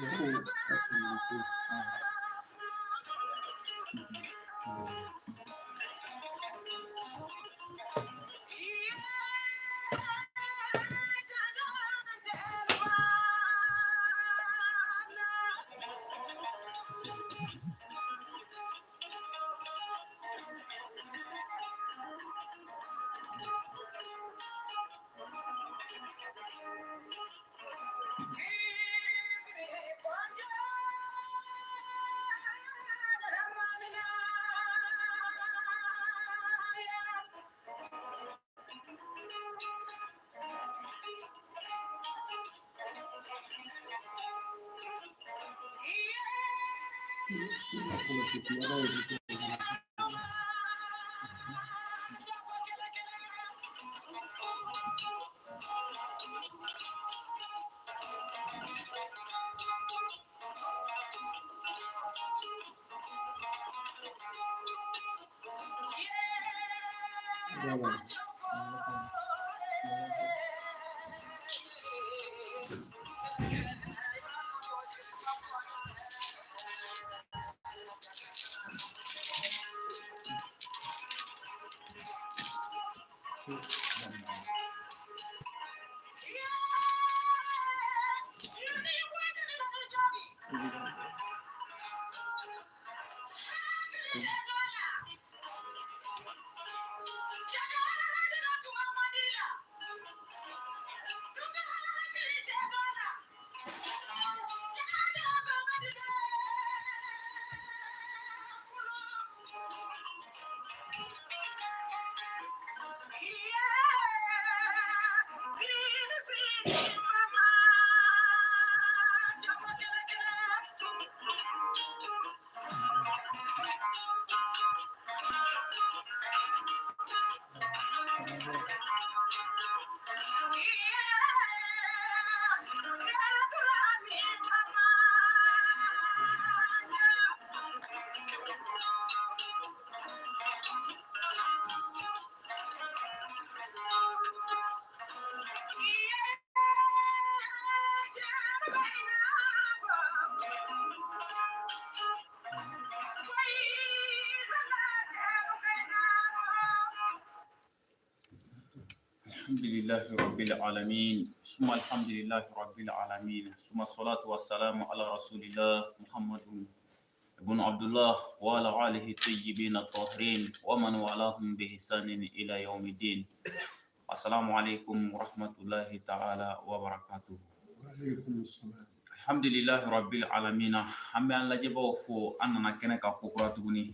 Mɔgɔw ka sɔrɔ ko kɔlɔsi kumaba ye. Voilà. الحمد لله رب العالمين، ثم الحمد لله رب العالمين، ثم الصلاة والسلام على رسول الله محمد بن عبد الله وعلى آله الطيبين الطاهرين ومن والاهم بإحسان إلى يوم الدين. السلام عليكم ورحمة الله تعالى وبركاته. Aleykum salam. Alhamdulilahi rabbil alamina. An bɛ an lajɛbaw fo. An nana kɛnɛ kan kokura tuguni.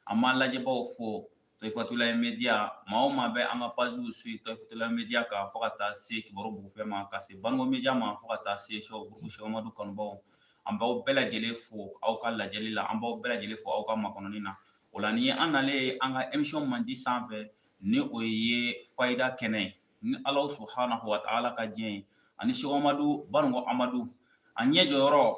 An b'an lajɛbaw fo. Toyifatulayi Media, maa o maa bɛ an ka pagew suit Toyifatulayi Media kan, fo ka taa se Kibaru Bugufɛ ma, ka se Bango Media ma, fo ka taa se Sɛw Buruku Sɛmadu kanubaw, an b'aw bɛɛ lajɛlen fo aw ka lajɛli la, an b'aw bɛɛ lajɛlen fo aw ka makɔnɔni na. O la, ni an nalen an ka émission mandi sanfɛ, ni o ye fayida kɛnɛ ye, ni Ala subhanahu wa ta'ala ka diɲɛ ye, ani Sɛki Banugo Amadu, a ɲɛ jɔyɔrɔ,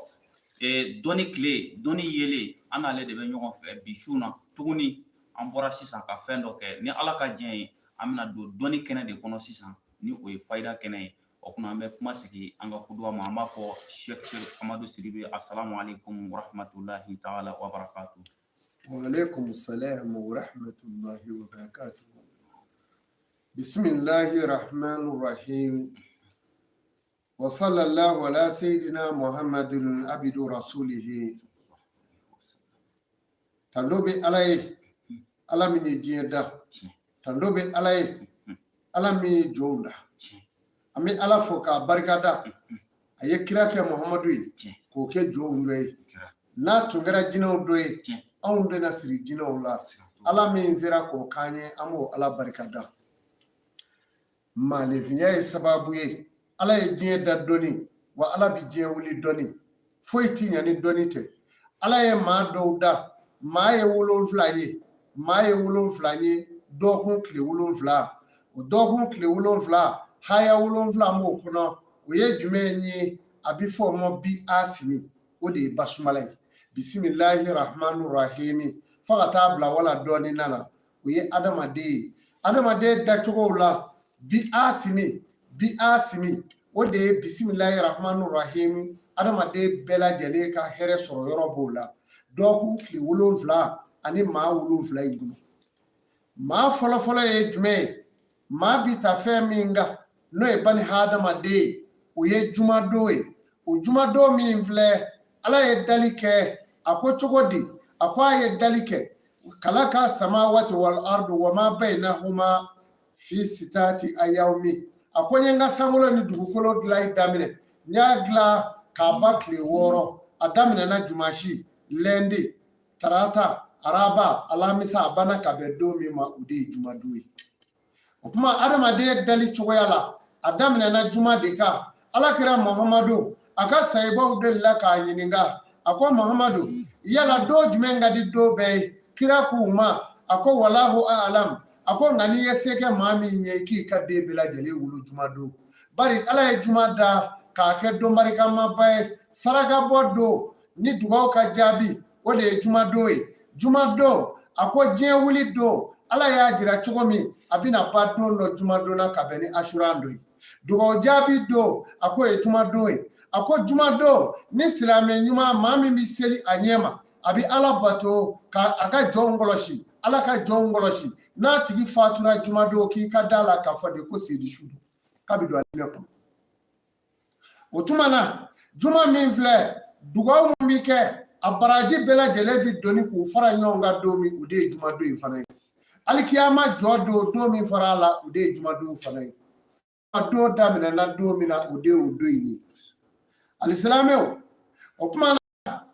dɔnni tile, dɔnni yelen, an n'ale de bɛ ɲɔgɔn fɛ bi su na tuguni. An bɔra sisan ka fɛn dɔ kɛ. Ni Ala ka diɲɛ ye, an bɛna don dɔnni kɛnɛ de kɔnɔ sisan, ni o ye fayida kɛnɛ ye. O kuma, an bɛ kuma sigi an ka kuduwa ma. An b'a fɔ Sheikh Amadu Sidibe, assalamu alaikum wa rahmatullahi ta'ala wa barakatuh. Wa alaikum salam wa rahmatullahi wa barakatuh. Bismillahi rahmani rahim. Wa sallallahu ala sayyidina Muhammadin abidu rasulihi. Tando bɛ Ala ye, Ala min ye diɲɛ da. Tando bɛ Ala ye, Ala min ye jɔnw da. An bɛ Ala fo k'a barika da. A ye kira kɛ Muhammadu ye k'o kɛ jɔnw dɔ ye. N'a tun kɛra jinɛw dɔ ye, anw tɛna siri jinɛw la. Ala min sera k'o k'an ye, an b'o Ala barika da. Maaninfinya ye sababu ye. Ala ye diɲɛ da dɔnni wa, Ala bɛ diɲɛ wuli dɔnni. Foyi ti ɲa ni dɔnni tɛ. Ala ye maa dɔw da, maa ye 7 ye, maa ye 7 ye dɔgɔkun tile 7. O dɔgɔkun tile 7, haya 7 b'o kɔnɔ. O ye jumɛn ye? A bɛ fɔ o ma bi asimi, o de ye basumala ye, bisimilahi rahmani rahimi, fo ka taa bila wala dɔɔnin nana. O ye adamaden ye, adamaden dacogow la, bi asimi, bi asimi. O de ye bisimilahi rahmani rahim. Adamaden bɛɛ lajɛlen ka hɛrɛ sɔrɔ yɔrɔ b'o la. Dɔgɔkun tile 7 ani maa 7 in kɔnɔ, maa fɔlɔfɔlɔ ye jumɛn ye? Maa bi ta fɛn min kan, n'o ye bani hadamaden ye, o ye jumadon ye. O jumadon min filɛ, Ala ye dali kɛ. A ko cogo di? A ko a ye dali kɛ kalaka samawati wal ardu wa ma bainahuma fi sitati ayawmi. A ko n ye n ka sankolo ni dugukolo dilanni daminɛ, n y'a dilan k'a ban tile 6. A daminɛna jumasi, lundi, tarata, araba, alamisa. A banna ka bɛn don min ma, o de ye jumadon ye. O tuma, adamaden dali cogoya la, a daminɛna juma de kan. Ala kira Muhamadu, a ka sayibaw delila k'a ɲininka. A ko: Muhamadu, yala don jumɛn ka di don bɛɛ ye? Kira k'u ma, a ko: walahu alam. A ko nka n'i ye se kɛ maa min ye, k'i ka den bɛɛ lajɛlen wolo juma don, bari Ala ye juma da k'a kɛ don barikamaba ye, saraka bɔ don ni dugaw ka jaabi, o de ye jumadon ye. Jumadon, a ko diɲɛ wuli don, Ala y'a jira cogo min, a bɛna ban don dɔ jumadon na ka bɛn ni asuran don ye. Dugaw jaabi don, a ko ye jumadon ye. A ko jumadon, ni silamɛ ɲuman, maa min bɛ seli a ɲɛ ma, a bɛ Ala bato ka a ka jɔnw kɔlɔsi, Ala ka jɔnw kɔlɔsi, n'a tigi fatura jumadon, k'i ka da la k'a fɔ de ko sedi su don, k'a bɛ don alijinɛ kɔnɔ. O tuma na, juma min filɛ, dugaw min bɛ kɛ, a baraji bɛɛ lajɛlen bɛ doni k'u fara ɲɔgɔn kan don min, o de ye jumadon in fana ye. Alikiyama jɔ don, don min fara a la, o de ye jumadon fana ye. A don daminɛna don min na, o de ye o don in ye. Alisilamɛw, o tuma na,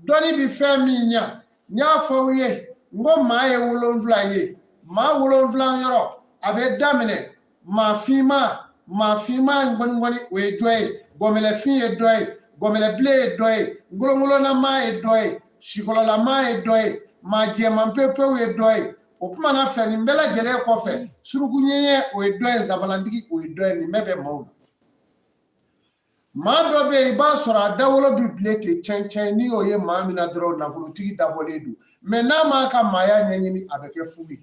dɔnni bɛ fɛn min ɲa, n y'a fɔ aw ye, n ko maa ye 7 ye. Maa 7 yɔrɔ, a bɛ daminɛ maa finman. Maa finman ngɔningɔni, o ye dɔ ye. Gɔmɛlɛfin ye dɔ ye, gɔmɛlɛbilen ye dɔ ye, ngolongolonama ye dɔ ye, sikɔlɔlama ye dɔ ye, maa jɛman pewu ye dɔ ye. O tuma na fɛ, nin bɛɛ lajɛlen kɔfɛ, suruku ɲɛɲɛ, o ye dɔ ye, nsabalantigi, o ye dɔ ye. Nin bɛɛ bɛ maaw la. Maa dɔ bɛ yen, i b'a sɔrɔ a dawolo bɛ bilen ten cɛncɛn. N'i y'o ye maa min na dɔrɔn, nafolotigi dabɔlen don. Mɛ n'a m'a ka maaya ɲɛɲini, a bɛ kɛ fu ye.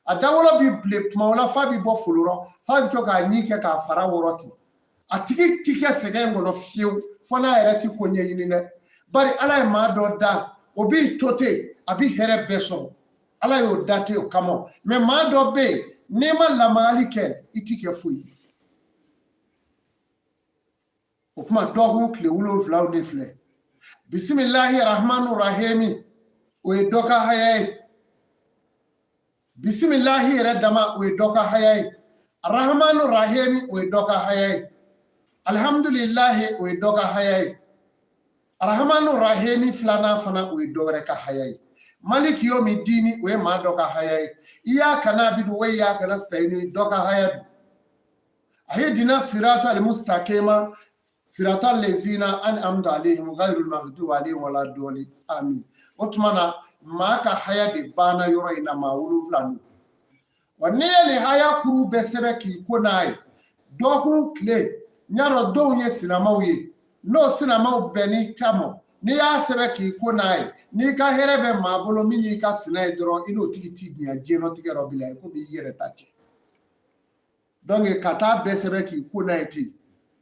A dawolo bɛ bilen tuma o la, f'a bɛ bɔ folo rɔ, f'a bɛ to k'a ɲi kɛ k'a fara wɔrɔ ten. A tigi ti kɛ sɛgɛn kɔnɔ fiyewu, fo n'a yɛrɛ ti ko ɲɛɲini dɛ. Bari Ala ye maa dɔ da, o b'i to ten, a bɛ hɛrɛ bɛɛ sɔrɔ. Ala y'o da ten o kama. Mɛ maa dɔ bɛ yen, n'i ma lamagali kɛ, i ti kɛ foyi ye. O tuma, dɔgɔkun tile 7 de filɛ. Bisimilahi rahmani rahimi, o ye dɔ ka haya ye. Bisimilahi yɛrɛ dama, o ye dɔ ka haya ye. Rahmani rahimi, o ye dɔ ka haya ye. Alihamudulilahi, o ye dɔ ka haya ye. Rahmani rahimi filanan fana, o ye dɔ wɛrɛ ka haya ye. Maliki yomi dini, o ye maa dɔ ka haya ye. Iyaka nabidu wa iyaka nasta'inu, dɔ ka haya don. Ihdina sirata almustakima sirata lezina an'amta alayhim ghayril maghdubi alayhim wala dɔɔni, amin. O tuma na, maa ka haya de banna yɔrɔ in na, maa 7 don wa. N'i ye nin haya kuru bɛɛ sɛbɛn k'i ko n'a ye dɔgɔkun tile, n y'a dɔn dɔw ye sinamaw ye, n'o sinamaw bɛnn'i ta ma, n'i y'a sɛbɛn k'i ko n'a ye, n'i ka hɛrɛ bɛ maa bolo min y'i ka sina ye dɔrɔn, i n'o tigi t'i diɲɛ diɲɛlatigɛ yɔrɔ bila ye komi i yɛrɛ ta cɛ. Donc ka taa bɛɛ sɛbɛn k'i ko n'a ye ten,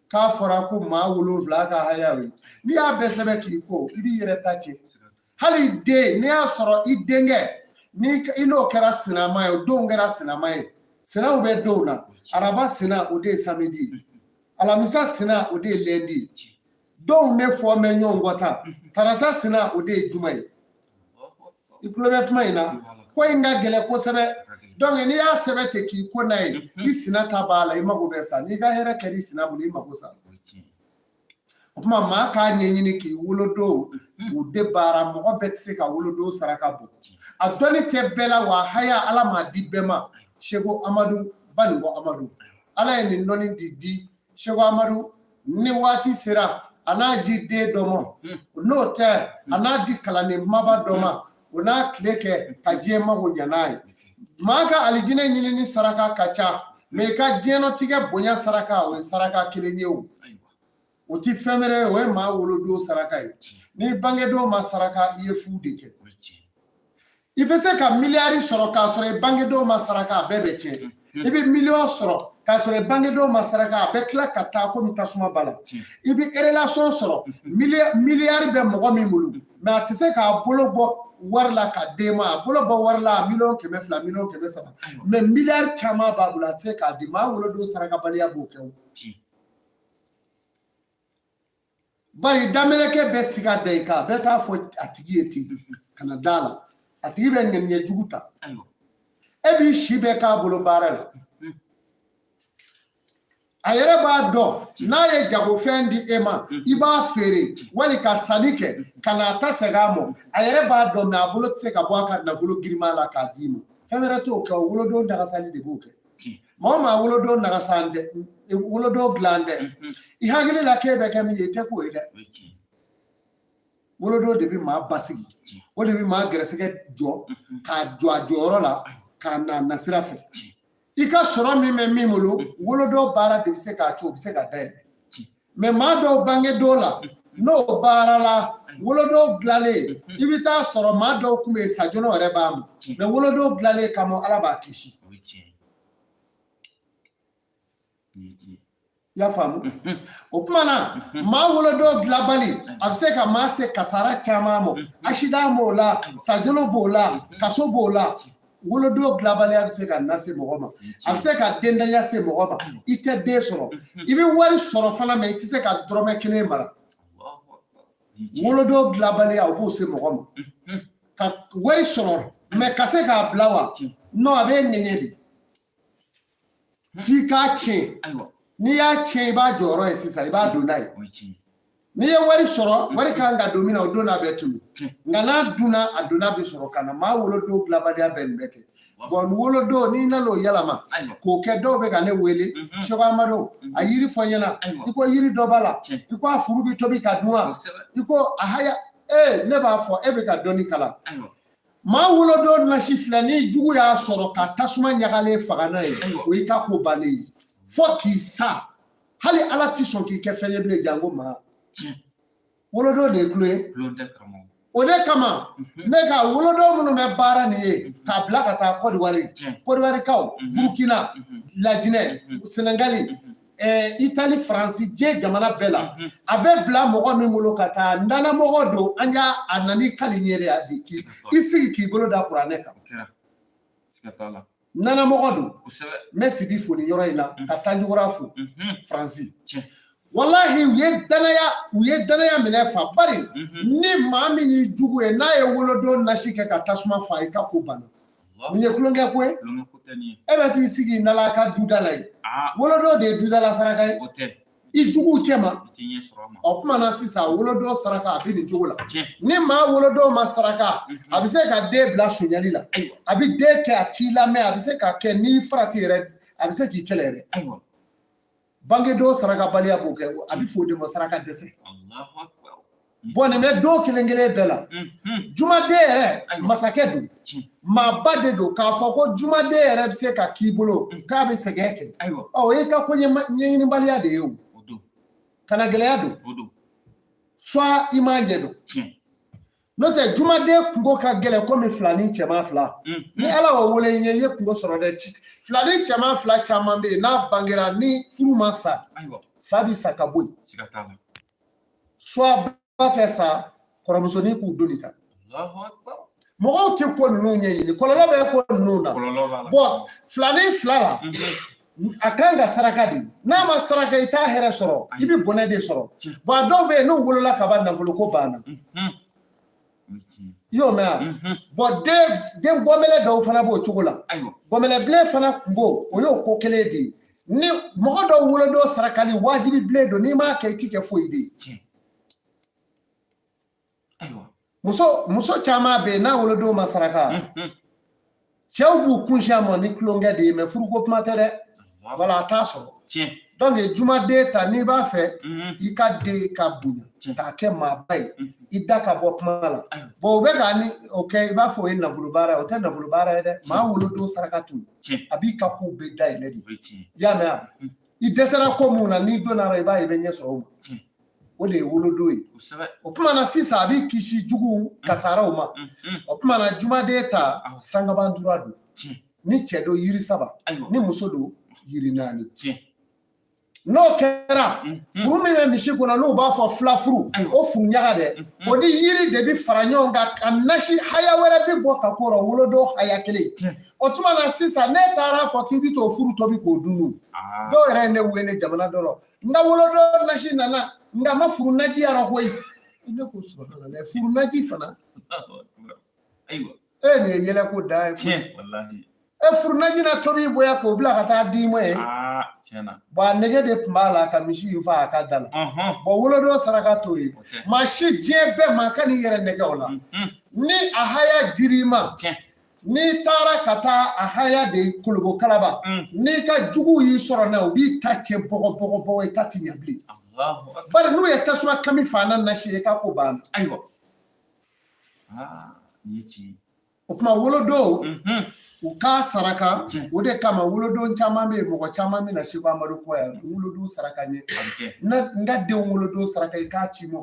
k'a fɔra ko maa 7 ka haya ye, n'i y'a bɛɛ sɛbɛn k'i ko, i b'i yɛrɛ ta cɛ. Hali den, n'i y'a sɔrɔ i denkɛ ni i n'o kɛra sinama ye, o denw kɛra sinama ye. Sinaw bɛ denw na. Araba sina, o de ye samedi ye. Alamisa sina, o de ye lundi ye. Dɔw ne fɔ mɛn ɲɔgɔn kɔ tan. Tarata sina, o de ye juma ye. I tulo bɛ kuma in na, ko in ka gɛlɛn kosɛbɛ. Donc n'i y'a sɛbɛn ten k'i ko n'a ye, i sina ta b'a la, i mago bɛ sa. N'i ka hɛrɛ kɛra i sina bolo, i mago sa. O tuma, maa k'a ɲɛɲini k'i wolodon k'u de baara. Mɔgɔ bɛɛ tɛ se ka wolodon saraka bɔ. A dɔnni tɛ bɛɛ la wa. Haya, Ala m'a di bɛɛ ma. Seko Amadu Banikɔ Amadu, Ala ye nin dɔnni di Seko Amadu. Ni waati sera, a n'a di den dɔ ma, n'o tɛ, a n'a di kalanden kumaba dɔ ma, o n'a tile kɛ ka diɲɛ mago ɲa n'a ye. Maa ka alijinɛ ɲinini saraka ka ca, mɛ i ka diɲɛnatigɛ bonya saraka, o ye saraka kelen ye. O ti fɛn wɛrɛ ye, o ye maa wolodon saraka ye. N'i bangedon ma saraka, i ye fu de kɛ. I bɛ se ka miliyari sɔrɔ k'a sɔrɔ i bangedon ma saraka, a bɛɛ bɛ tiɲɛ. I bɛ miliyɔn sɔrɔ. K'a sɔrɔ i bangedon ma saraka, a bɛ tila ka taa komi tasuma b'a la. I bɛ relation sɔrɔ, miliyari bɛ mɔgɔ min bolo, mais a tɛ se k'a bolo bɔ wari la ka d'e ma. A bolo bɔ wari la 200 miliyɔn, 300 miliyɔn, mais miliyari caman b'a bolo, a tɛ se k'a di. Maa wolodon sarakabaliya b'o kɛ o. Bari daminɛkɛ bɛ siga da i kan, a bɛɛ t'a fɔ a tigi ye ten ka na da la, a tigi bɛ ŋaniya jugu ta. E b'i si bɛɛ k'a bolo baara la, a yɛrɛ b'a dɔn n'a ye jagofɛn di e ma, i b'a feere wali ka sanni kɛ ka n'a ta segin a ma. A yɛrɛ b'a dɔn, mais a bolo tɛ se ka bɔ a ka nafolo girinma la k'a d'i ma. Fɛn wɛrɛ t'o kɛ, o wolodon dagasali de b'o kɛ. Maa o maa wolodon nagasan dɛ, wolodon dilan dɛ, i hakili la k'e bɛ kɛ min ye, i tɛ k'o ye dɛ. Wolodon de bɛ maa basigi, o de bɛ maa gɛrɛsɛgɛ jɔ k'a jɔ a jɔyɔrɔ la, k'a na nasira fɛ. I ka sɔrɔ min bɛ min bolo, wolodon baara de bɛ se k'a to o bɛ se ka dayɛlɛ. Mais maa dɔw bange don la, n'o baara la, wolodon dilanlen, i bɛ taa sɔrɔ maa dɔw tun bɛ yen, sajɔnɔ yɛrɛ b'a ma, mais wolodon dilanlen kama, Ala b'a kisi. I y'a faamu? O tuma na, maa wolodon dilanbali, a bɛ se ka maa se kasara caman ma. Accident b'o la, sajɔnɔ b'o la, kaso b'o la. Wolodon dilanbaliya bɛ se ka na se mɔgɔ ma, a bɛ se ka dentanya se mɔgɔ ma. I tɛ den sɔrɔ, i bɛ wari sɔrɔ fana, mais i tɛ se ka dɔrɔmɛ kelen mara. Wolodon dilanbaliya, o b'o se mɔgɔ ma, ka wari sɔrɔ, mais ka se k'a bila wa non, a bɛ ŋɛɲɛ de f'i k'a tiɲɛ. N'i y'a tiɲɛ, i b'a jɔyɔrɔ ye sisan, i b'a don n'a ye. N'i ye wari sɔrɔ, wari kan ka don min na, o don n'a bɛ tunu, nka n'a dunna, a donna bɛ sɔrɔ ka na. Maa wolodon dilanbaliya bɛ nin bɛɛ kɛ. Bon, wolodon, n'i nan'o yɛlɛma k'o kɛ, dɔw bɛ ka ne wele: Sɛki Amadu, a yiri fɔ n ɲɛna. I ko yiri dɔ b'a la, i ko a furu bɛ tobi ka dun wa? I ko a haya. Ee, ne b'a fɔ e bɛ ka dɔnni kalan. Maa wolodon nasi filɛ, ni jugu y'a sɔrɔ ka tasuma ɲagalen faga n'a ye, o y'i ka ko bannen ye fo k'i sa. Hali Ala ti sɔn k'i kɛ fɛn ye bilen, janko maa. Wolodon de ye tulon ye. O de kama ne ka wolodon minnu bɛ baara nin ye k'a bila ka taa Kɔdiwari, Kɔdiwarikaw, Burukina, Lajinɛ, Senegali, Itali, Faransi, diɲɛ jamana bɛɛ la, a bɛ bila mɔgɔ min bolo ka taa, nanamɔgɔ don, an y'a a nani kali ɲɛ de, a di k'i sigi k'i bolo da kuranɛ kan. Nanamɔgɔ don. N bɛ Sibi fo nin yɔrɔ in na, ka Tanjugura fo Faransi. Walahi, u ye danaya minɛ fa. Bari ni maa min y'i jugu ye, n'a ye wolodon nasi kɛ ka tasuma fa, i ka ko banna. Nin ye tulonkɛ ko ye? E bɛ t'i sigi nala ka duda la yen, wolodon de ye dudala saraka ye i juguw cɛ ma. O tuma na sisan, wolodon saraka, a bɛ nin cogo la. Ni maa wolodon ma saraka, a bɛ se ka den bila sonyali la, a bɛ den kɛ a t'i lamɛn, a bɛ se ka kɛ n'i farati yɛrɛ, a bɛ se k'i kɛlɛ yɛrɛ. Bangedon sarakabaliya b'o kɛ, a bɛ fɔ o de ma saraka dɛsɛ. Bon, nin bɛ don kelen kelen bɛɛ la. Jumaden yɛrɛ, masakɛ don, maaba de don. K'a fɔ ko jumaden yɛrɛ bɛ se ka k'i bolo k'a bɛ sɛgɛn kɛ, o y'i ka ko ɲɛɲinibaliya de ye. O kana gɛlɛya don, soit i m'a ɲɛ dɔn. N'o tɛ, jumaden kungo ka gɛlɛn komi filanin cɛman fila. Ni Ala y'o wele i ɲɛ, i ye kungo sɔrɔ dɛ. Filanin cɛman fila caman bɛ yen, n'a bangera ni furu ma sa, fa bɛ sa ka bɔ yen, soit ba kɛ sa, kɔrɔmusonin k'u doni ta. Mɔgɔw tɛ ko ninnu ɲɛɲini, kɔlɔlɔ bɛ ko ninnu na. Bon, filanin fila la, a kan ka saraka de. N'a ma saraka, i t'a hɛrɛ sɔrɔ, i bɛ bɔnɛ de sɔrɔ. Bon, a dɔw bɛ yen, n'u wolola ka ban, nafolo ko banna. I y'o mɛn wa? Bon, den gɔmɛlɛ dɔw fana b'o cogo la. Gɔmɛlɛbilen fana kun b'o, o y'o ko kelen de ye. Ni mɔgɔ dɔw wolodon sarakali wajibi bilen don, n'i m'a kɛ, i ti kɛ foyi de ye. Muso caman bɛ yen, n'a wolodon ma saraka, cɛw b'u kunsin a ma ni tulonkɛ de ye, mais furuko kuma tɛ dɛ. Wala a t'a sɔrɔ. Donc jumaden ta, n'i b'a fɛ i ka den ka bonya k'a kɛ maaba ye, i da ka bɔ kuma la. Bon, u bɛ ka ni o kɛ, i b'a fɔ o ye nafolo baara ye. O tɛ nafolo baara ye dɛ. Maa wolodon saraka to, a b'i ka kow bɛɛ dayɛlɛ de. I y'a mɛn wa? I dɛsɛra ko mun na, n'i donna la, i b'a ye i bɛ ɲɛ sɔrɔ o ma. O de ye wolodon ye. O tuma na sisan, a b'i kisi juguw kasaraw ma. O tuma na, jumaden ta, sangaban dura don. Ni cɛ don, yiri saba. Ni muso don, Yiri naani. N'o kɛra, furu min bɛ misi kɔnɔ, n'u b'a fɔ fila furu, o furu ɲaga dɛ, o ni yiri de bɛ fara ɲɔgɔn kan ka nasi haya wɛrɛ bɛ bɔ ka k'o rɔ, wolodon haya kelen. O tuma na sisan, ne taara fɔ k'i bɛ t'o furu tobi k'o dun. Dɔw yɛrɛ ye ne wele jamana dɔ rɔ, n ka wolodon nasi nana, nka ma furu naji yɛrɛ koyi. Ne ko subhanallah, furu naji fana. Ayiwa. E, nin ye yɛlɛko dan ye. Tiɲɛ, walahi. E, furunaji na tobi bonya k'o bila ka taa d'i ma ye. Aa, tiɲɛ na. Bon, a nege de tun b'a la ka misi in fa a ka da la. Bon, wolodon saraka t'o ye. Maa si, diɲɛ bɛɛ, maa ka n'i yɛrɛ nɛgɛ o la. Ni a haya dir'i ma, n'i taara ka taa a haya de kolobo kalaba, n'i ka juguw y'i sɔrɔ n'a ye, u b'i ta cɛ bɔgɔ bɔgɔ bɔgɔ, i ta ti ɲɛ bilen. Bari n'u ye tasuma kami fa na nasi ye, i ka ko banna. Ayiwa, aa, nin ye tiɲɛ ye. O tuma wolodon, u k'a saraka. O de kama wolodon caman bɛ yen, mɔgɔ caman bɛ na Seko Amadu kɔ yan, wolodon saraka ɲɛ. N ka denw wolodon saraka, i k'a ci ma.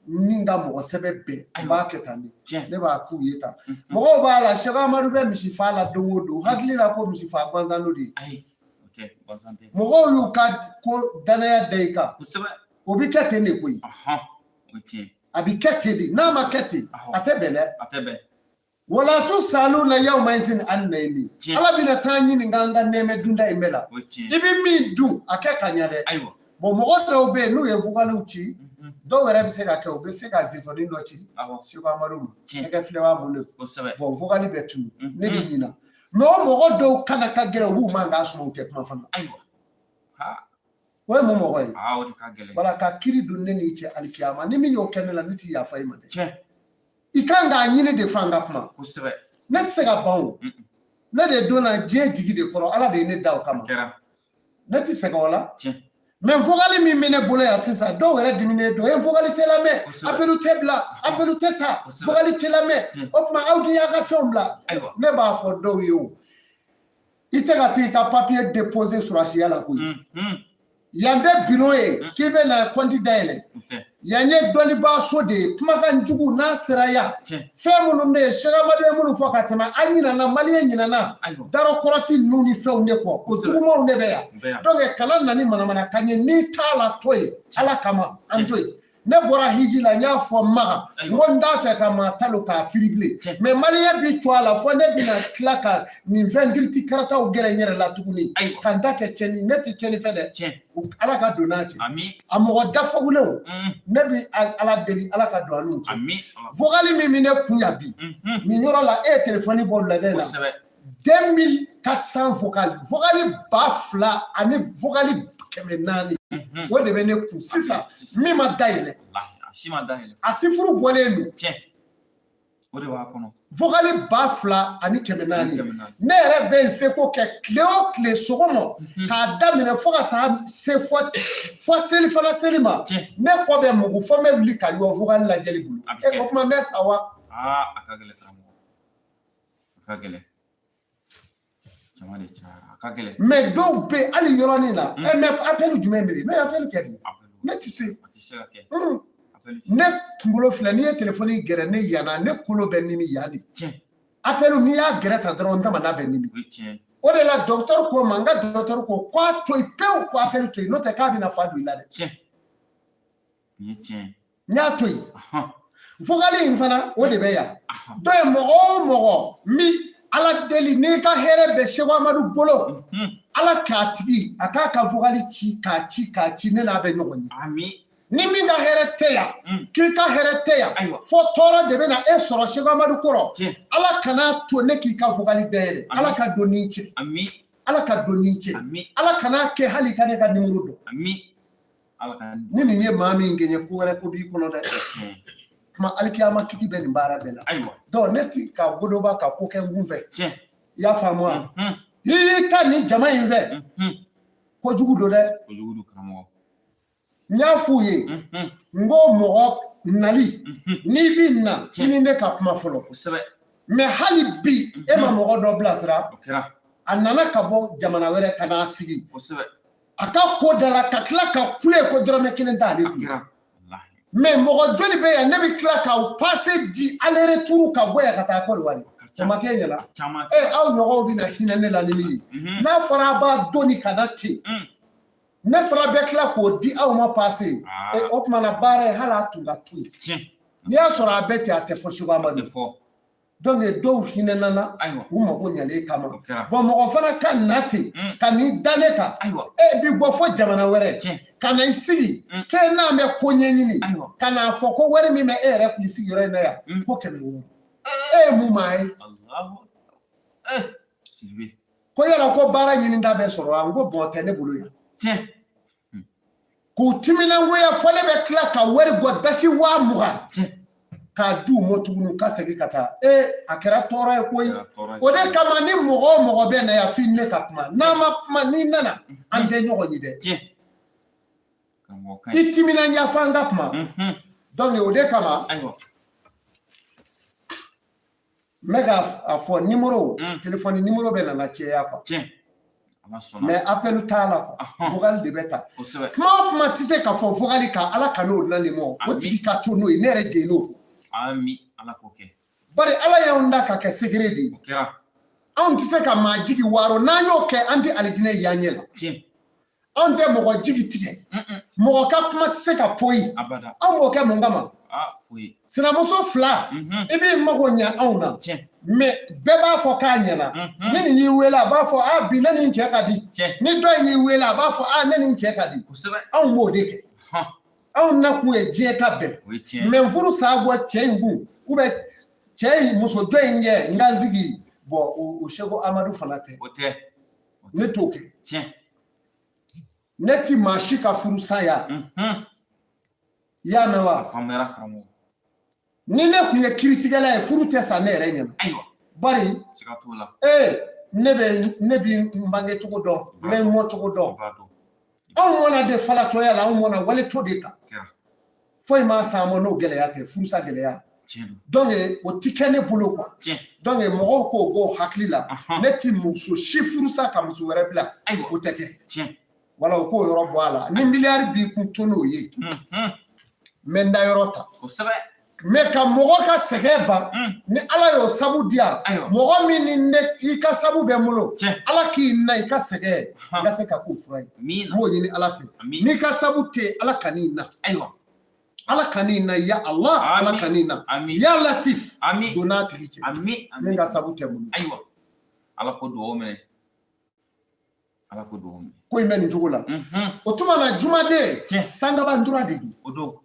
Ni n ka mɔgɔ sɛbɛ bɛɛ n b'a kɛ tan de, ne b'a k'u ye tan. Mɔgɔw b'a la, Seko Amadu bɛ misi fa la don o don, hakili la ko misi fa gansan de ye. Mɔgɔw y'u ka ko danaya da i kan, o bɛ kɛ ten de koyi. A bɛ kɛ ten de, n'a ma kɛ ten, a tɛ bɛn dɛ. A tɛ bɛn. Wala tusaluna yawma izin an naimi. Ala bɛna taa ɲininka an ka nɛɛmɛ dunda in bɛɛ la. I bɛ min dun, a kɛ ka ɲɛ dɛ. Bon, mɔgɔ dɔw bɛ yen, n'u ye vocaliw ci, dɔw yɛrɛ bɛ se ka kɛ, u bɛ se ka zitɔni dɔ ci Seko Amadu ma, ɛgɛ filɛ wa mun de. Bon, vocal bɛ tunu, ne bɛ ɲina. Mais o mɔgɔ dɔw kana ka gɛrɛ, u b'u mankan suma, u tɛ kuma fana. O ye mun mɔgɔ ye? O de ka gɛlɛn. Wala ka kiri don ne n'i cɛ alikiyama, ni min y'o kɛ ne la, ne t'i yafa i ma dɛ. I kan k'a ɲini de f'an ka kuma. Ne tɛ se ka ban o. Ne de donna diɲɛ jigi de kɔrɔ, Ala de ye ne da o kama. Ne tɛ sɛgɛn o la. Mais vocal min bɛ ne bolo yan sisan, dɔw yɛrɛ diminen don, e vocal tɛ lamɛn, appel tɛ bila, appel tɛ ta, vocal tɛ lamɛn. O tuma aw de y'a ka fɛnw bila. Ne b'a fɔ dɔw ye, o i tɛ ka t'i ka papier déposer surasiya la koyi. Yan tɛ bureau ye k'i bɛ na compte dayɛlɛ. Yan ye dɔnnibaa so de ye. Kumakan jugu n'a sera yan, fɛn minnu bɛ yen, Seko Amadu ye minnu fɔ ka tɛmɛ, an ɲinana, maliyɛn ɲinana darɔkɔrɔti ninnu ni fɛnw de kɔ, o jugumanw de bɛ yan. Donc kana na ni manamanakan ye, n'i t'a la, to yen. Ala kama, an to yen. Ne bɔra hiji la, n y'a fɔ Maga, n ko n t'a fɛ ka maa talo k'a firi bilen. Mais maliyɛn bi to a la fɔ ne bɛna tila ka nin fɛn kiriti karataw gɛrɛ n yɛrɛ la tuguni ka n ta kɛ cɛnni. Ne tɛ cɛnni fɛ dɛ. Ala ka don n'a cɛ. A mɔgɔ dafagulenw, ne bi Ala deli, Ala ka don an n'u cɛ. Vocal min bɛ ne kun yan bi nin yɔrɔ la, e ye telefɔni bɔ lajɛ la, 2400 vocal, vocal 2000 ani vocal 400, o de bɛ ne kun sisan, min ma dayɛlɛ. A sifuru bɔlen don. O de b'a kɔnɔ. Vocal 2400. Ne yɛrɛ bɛ n seko kɛ tile o tile sɔgɔma k'a daminɛ fo ka taa se fɔ selifana seli ma, ne kɔ bɛ mugu fo n bɛ wuli ka yɔ vocal lajɛli bolo. E, o tuma n bɛ sa wa? Aa, a ka gɛlɛn karamɔgɔ, a ka gɛlɛn. Jama de cayara, a ka gɛlɛn. Mais dɔw bɛ yen, hali yɔrɔnin la, ɛ, mais appel jumɛn bɛ yen? Ne ye appel kɛ di, ne tɛ se. A tɛ se ka kɛ. Ne kunkolo filɛ, n'i ye telefɔni gɛrɛ ne yanna, ne kolo bɛ nimi yan de. Appel, n'i y'a gɛrɛ ta dɔrɔn, n tamana bɛ nimi. O de la docteur ko ma, n ka docteur ko k'a to yen pewu, ko appel to yen, n'o tɛ k'a bɛna fa don i la dɛ. Tiɲɛ. N y'a to yen. Vocal in fana, o de bɛ yan. Donc mɔgɔ o mɔgɔ min, Ala deli, n'i ka hɛrɛ bɛ Seko Amadu bolo, Ala k'a tigi a k'a ka vocal ci k'a ci k'a ci, ne n'a bɛ ɲɔgɔn ye. Ni min ka hɛrɛ tɛ yan, k'i ka hɛrɛ tɛ yan, fo tɔɔrɔ de bɛ na e sɔrɔ Seko Amadu kɔrɔ, Ala kana to ne k'i ka vocal dayɛlɛ. Ala ka don n'i cɛ. Ala ka don n'i cɛ. Ala kana kɛ hali ka ne ka numéro dɔn. Ni nin ye maa min gɛɲɛ, ko wɛrɛ ko b'i kɔnɔ dɛ. Kuma alikiyama kiti bɛ nin baara bɛɛ la. Donc ne ti ka godoba ka ko kɛ n kun fɛ. I y'a faamu wa? I y'i ta nin jama in fɛ, kojugu don dɛ. N y'a f'u ye, n ko mɔgɔ nali, n'i bi na, i ni ne ka kuma fɔlɔ. Mais hali bi, e ma mɔgɔ dɔ bilasira, a nana ka bɔ jamana wɛrɛ ka n'a sigi a ka ko da la, ka tila ka kule ko dɔrɔmɛ kelen t'ale kun. Mais mɔgɔ joli bɛ yan, ne bɛ tila k'aw passe di aller retour ka bɔ yan ka taa Côte d'Ivoire? O ma kɛ ɲɛna e aw ɲɔgɔnw bɛna hinɛ ne la ni min ye, n'a fɔra a b'a doni ka na ten, ne fana bɛ tila k'o di aw ma pase. O tuma na baara ye hali a tun ka to yen, n'i y'a sɔrɔ a bɛɛ ten, a tɛ fɔ Seko Amadu. Donc dɔw hinɛna na u mago ɲalen kama. Bon, mɔgɔ fana ka na ten ka n'i da ne kan, e bi bɔ fo jamana wɛrɛ ka na i sigi k'e n'an bɛ ko ɲɛɲini, ka n'a fɔ ko wari min bɛ e yɛrɛ kun i sigiyɔrɔ in na yan ko 600, e ye mun maa ye? Ko yala ko baara ɲinita bɛ sɔrɔ wa? N ko bon, tɛ ne bolo yan. K'u timinangoya fɔ ne bɛ tila ka wari bɔ dasi 20,000 k'a di u ma tuguni ka segin ka taa. Ee, a kɛra tɔɔrɔ ye koyi. O de kama ni mɔgɔ o mɔgɔ bɛ na yan, f'i ne ka kuma. N'an ma kuma, n'i nana, an tɛ ɲɔgɔn ye dɛ. I timinandiya f'an ka kuma. Donc o de kama n bɛ k'a fɔ nimoro, telefɔni nimoro bɛ nana caya quoi, mais appel t'a la quoi, vocal de bɛ ta. Kuma o kuma tɛ se ka fɔ vocal kan. Ala ka n'o nalen mɔ, o tigi ka to n'o ye, ne yɛrɛ jɛn n'o kɔ. Bari Ala y'anw da ka kɛ secret de ye. Anw tɛ se ka maa jigi waaro. N'an y'o kɛ, an tɛ alijinɛ y'an ɲɛ la. Anw tɛ mɔgɔ jigi tigɛ, mɔgɔ ka kuma tɛ se ka poyi. Anw b'o kɛ mun kama? Sinamuso fila, i b'i mago ɲɛ anw na, mais bɛɛ b'a fɔ k'a ɲɛna. Ni nin y'i wele, a b'a fɔ a bi ne ni n cɛ ka di. Ni dɔ in y'i wele, a b'a fɔ a ne ni n cɛ ka di. Anw b'o de kɛ. Anw nakun ye diɲɛ ka bɛn, mais furu sa bɔ cɛ in kun ou bien cɛ in muso dɔ in ɲɛ n ka n sigi. Bon, o Seko Amadu fana tɛ, ne t'o kɛ. Ne ti maa si ka furu sa yan. I y'a mɛn wa? Ni ne kun ye kiritigɛla ye, furu tɛ sa ne yɛrɛ ɲɛna. Bari ee, ne bɛ ne bi n bange cogo dɔn, n bɛ n mɔ cogo dɔn. Anw mɔna de falatɔya la, anw mɔna waleto de kan. Foyi ma s'an ma n'o gɛlɛya tɛ, furusa gɛlɛya. Donc o ti kɛ ne bolo quoi. Donc mɔgɔw k'o bɔ hakili la, ne ti muso si furusa ka muso wɛrɛ bila, o tɛ kɛ. Wala o k'o yɔrɔ bɔ a la. Ni miliyari b'i kun, to n'o ye. N bɛ n da yɔrɔ ta. Mais ka mɔgɔ ka sɛgɛn ban, ni Ala y'o sabu di yan, mɔgɔ min ni ne i ka sabu bɛ n bolo, Ala k'i na i ka sɛgɛn i ka se ka k'o fura ye. N b'o ɲini Ala fɛ. N'i ka sabu tɛ yen, Ala kan'i na. Ala kan'i na, ya Allah, Ala kan'i na. Ya Latif, don n'a tigi cɛ. Min ka sabu tɛ n bolo. Ayiwa, Ala ko dugawu minɛ. Ala ko dugawu minɛ. Ko in bɛ nin cogo la. O tuma na jumaden, Sangaba Ndura de don. O don.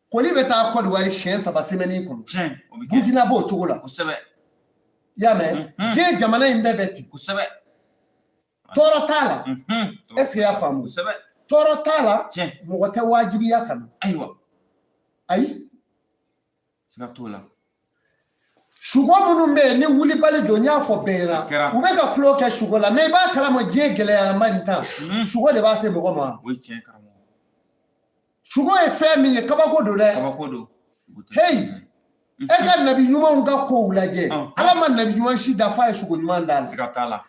Koli bɛ taa Côte d'Ivoire siɲɛ 3 semaine kɔnɔ. Burkina b'o cogo la. I y'a mɛn? Diɲɛ jamana in bɛɛ bɛ ten. Tɔɔrɔ t'a la. Est ce que i y'a faamu? Tɔɔrɔ t'a la. Mɔgɔ tɛ wajibiya ka na. Ayiwa. Ayi. Siga t'o la. Sugo minnu bɛ yen ni wulibali don, n y'a fɔ bɛɛ ɲɛna, u bɛ ka tulon kɛ sugo la, mais i b'a kalama diɲɛ gɛlɛyama nin tan, sugo de b'a se mɔgɔ ma. O ye tiɲɛ, karamɔgɔ. Sugo ye fɛn min ye, kabako don dɛ. Kabako don. Hey, e ka nabi ɲumanw ka kow lajɛ. Ala ma nabi ɲuman si da f'a ye sugo ɲuman d'a la. Siga t'a la.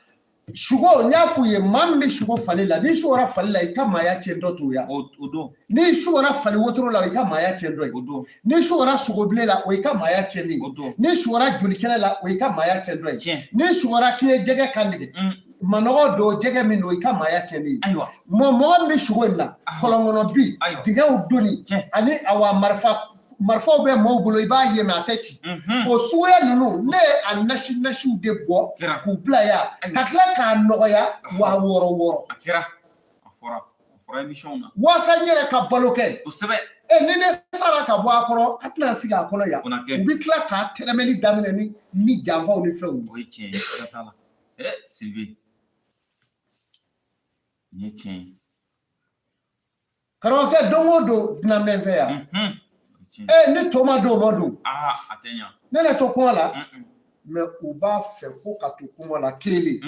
Sugo, n y'a f'u ye, maa min bɛ sugo fali la, n'i sugora fali la, i ka maaya tiɲɛ dɔ t'o ya. O don. N'i sugora fali wotoro la, o i ka maaya tiɲɛ dɔ ye. O don. N'i sugora sogobilen la, o i ka maaya tiɲɛ ye. O don. N'i sugora jolikɛnɛ la, o i ka maaya tiɲɛ dɔ ye. N'i sugora k'i ye jɛgɛ kan tigɛ, manɔgɔ don, jɛgɛ min don, i ka maaya tiɲɛ ye. Ayiwa. Mɔgɔ min bɛ sugo in na, kɔlɔnkɔnɔ bi, dingɛw donni, ani awa marifaw bɛ mɔɔw bolo, i b'a ye mais a tɛ ci. O suguya ninnu, ne ye a nasi nasiw de bɔ k'u bila yan, ka tila k'a nɔgɔya 6000 6000. A kɛra, a fɔra, a fɔra émission na. Waasa n yɛrɛ ka balo kɛ. Kosɛbɛ. Ni ne sara ka bɔ a kɔrɔ, a tɛna sigi a kɔnɔ yan. U bɛ tila k'a tɛrɛmɛli daminɛ ni janfaw ni fɛnw ye. O ye tiɲɛ ye, siga t'a la. Sidibe, nin ye tiɲɛ ye. Karamɔgɔkɛ, don o don dunan bɛ n fɛ yan. Ni to ma don, o ma don. A tɛ ɲa. Ne na to kɔngɔ la. Mais u b'a fɛ ko ka to kɔngɔ la kelen.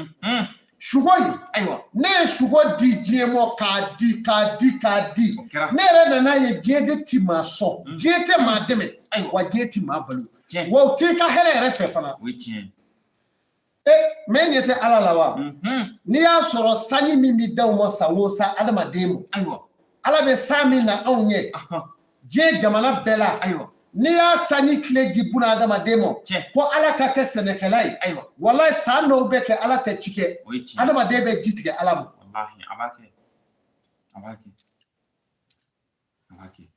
Sugo in, ayiwa, ne ye sugo di diɲɛ ma, k'a di, k'a di, k'a di. Ne yɛrɛ nana ye diɲɛ de ti maa sɔn, diɲɛ tɛ maa dɛmɛ, wa diɲɛ ti maa balo. Wa u t'i ka hɛrɛ yɛrɛ fɛ fana. O ye tiɲɛ ye. Mais ɲɛ tɛ Ala la wa? N'i y'a sɔrɔ sanji min bɛ d'aw ma san o san, adamaden ma. Ayiwa. Ala bɛ san min na anw ɲɛ. Diɲɛ jamana bɛɛ la. Ayiwa. N'i y'a sanji tile di buna adamaden ma ko Ala ka kɛ sɛnɛkɛla ye, walayi san dɔw bɛ kɛ Ala tɛ ci kɛ, adamaden bɛ ji tigɛ Ala ma. Walahi a b'a kɛ, a b'a kɛ, a b'a kɛ.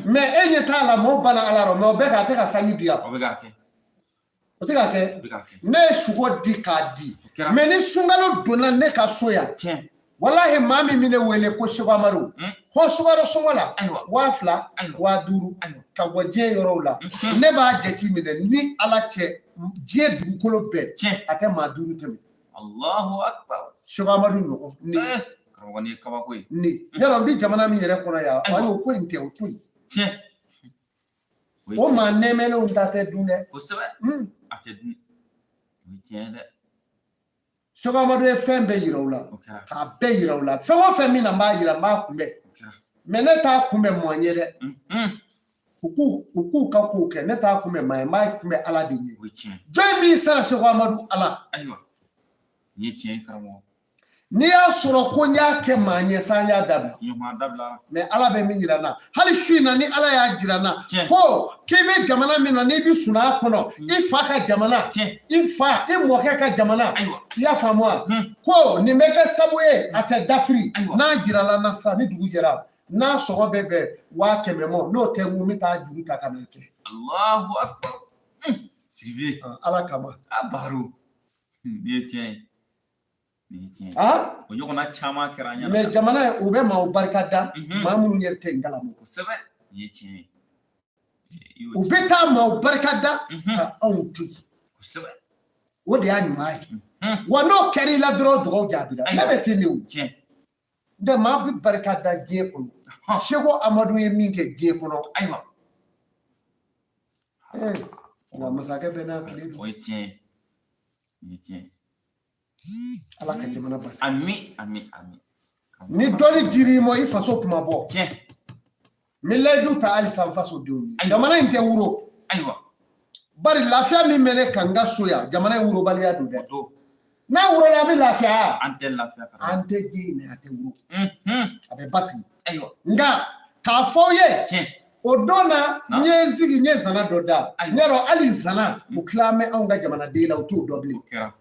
Mais e ɲɛ t'a la, mɔgɔw banna Ala rɔ, mais o bɛɛ k'a tɛ ka sanji di yan. O bɛ k'a kɛ. O tɛ ka kɛ. Ne ye sugo di k'a di, mais ni sunkalo donna ne ka so yan, walahi maa min bɛ ne wele ko Seko Amadu, ko sukaro sɔngɔ la 2000, 5000 ka bɔ diɲɛ yɔrɔw la, ne b'a jate minɛ ni Ala cɛ, diɲɛ dugukolo bɛɛ a tɛ maa 5 tɛmɛ. Allahu akbar. Seko Amadu ɲɔgɔn ni karamɔgɔ nin ye kabako ye. Ni yɔrɔ n bɛ jamana min yɛrɛ kɔnɔ yan, ayi o ko in tɛ, o to yen. O maa nɛɛmɛlenw ta tɛ dun dɛ. Kosɛbɛ. A tɛ dun. O ye tiɲɛ dɛ. Seko Amadu ye fɛn bɛɛ yira u la. K'a bɛɛ yira u la. Fɛn o fɛn min na n b'a yira, n b'a kunbɛn. Mais ne t'a kunbɛn mɔgɔ ɲɛ dɛ. U k'u ka kow kɛ, ne t'a kunbɛn maa ye, n b'a kunbɛn Ala de ɲɛ. Jɔn b'i sara Seko Amadu Ala? Ayiwa. Nin ye tiɲɛ ye karamɔgɔ. N'i y'a sɔrɔ ko n y'a kɛ maa ɲɛ sa, n y'a dabila. Mais Ala bɛ min jira n na hali su in na, ni Ala y'a jira n na ko k'i bɛ jamana min na, n'i bɛ sunɔgɔ kɔnɔ, i fa ka jamana, i fa i mɔkɛ ka jamana, i y'a faamu wa? Ko nin bɛ kɛ sabu ye a tɛ dafiri. N'a jirala n na sisan, ni dugu jɛra, n'a sɔngɔ bɛ bɛn 100 000 ma, n'o tɛ n kun, n bɛ taa juru ta ka n'a kɛ. Allahu akbar. Sidibe. Ala kama. A baro. Nin ye tiɲɛ ye. O ɲɔgɔnna caman kɛra an ɲɛna. Mais jamana in, u bɛ maaw barika da, maa minnu yɛrɛ tɛ n kalama. Kosɛbɛ, nin ye tiɲɛ ye. U bɛ taa maaw barika da ka anw to yen. Kosɛbɛ. O de y'a ɲuman ye. Wa n'o kɛra i la dɔrɔn, dugawu jaabira. Ne bɛ ten de o. Tiɲɛ. Ntɛ maa bɛ barika da diɲɛ kɔnɔ. Seko Amadu ye min kɛ diɲɛ kɔnɔ. Ayiwa. Nka masakɛ bɛɛ n'a tile don. O ye tiɲɛ ye. Nin ye tiɲɛ ye. Ala ka jamana basigi. Ami, ami, ami. Ni dɔnni dir'i ma, i faso kuma bɔ. Tiɲɛ. N bɛ layidu ta halisa n faso denw ye. Jamana in tɛ wuro. Ayiwa. Bari lafiya min bɛ ne kan n ka so yan, jamana in wurobaliya don dɛ. N'a worola, an bɛ lafiya. An tɛ lafiya. An tɛ den in a tɛ wuro. A bɛ basigi. Ayiwa. Nka k'a fɔ aw ye. Tiɲɛ. O don na, n ye n sigi, n ye zana dɔ da. N y'a dɔn hali zana, u tila bɛ anw ka jamanaden la, u t'o dɔn bilen.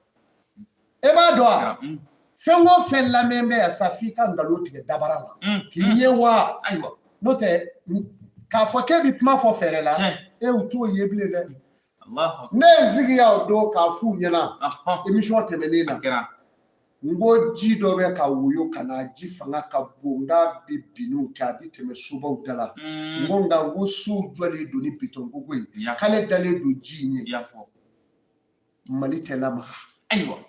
E b'a dɔn wa, fɛn o fɛn lamɛn bɛ yan sa, f'i ka nkalon tigɛ dabara la k'i ɲɛ wa. N'o tɛ k'a fɔ k'e bɛ kuma fɔ fɛɛrɛ la, e u t'o ye bilen dɛ. Ne ye n sigi yan o don k'a f'u ɲɛna émission tɛmɛnen na, n ko ji dɔ bɛ ka woyo ka na, ji fanga ka bon, n k'a bɛ binniw kɛ, a bɛ tɛmɛ sobaw da la. N ko nka n ko sow jɔlen don ni bitɔn kogo ye, k'ale dalen don ji in ɲɛ. Mali tɛ lamaga. Ayiwa.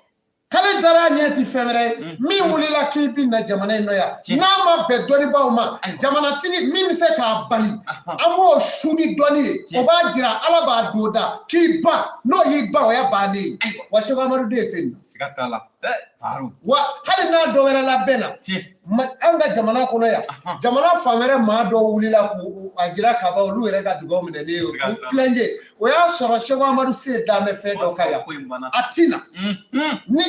K'ale dara ɲɛ ti fɛn wɛrɛ ye. Min wulila k'i bɛ na jamana in nɔ yan, n'a ma bɛn dɔnnibaaw ma, jamanatigi min bɛ se k'a bali, an b'o su ni dɔnni ye, o b'a jira Ala b'a don da k'i ban, n'o y'i ban, o y'a bannen ye. Wa Seko Amadu den ye se nin na. Siga t'a la. Wa hali n'a dɔ wɛrɛ labɛn na, an ka jamana kɔnɔ yan, jamana fan wɛrɛ maa dɔw wulila k'u a jira ka ban, olu yɛrɛ ka dugawu minɛlen ye, u plɛnje. O y'a sɔrɔ Seko Amadu se dan bɛ fɛn dɔ kan yan, a ti na ni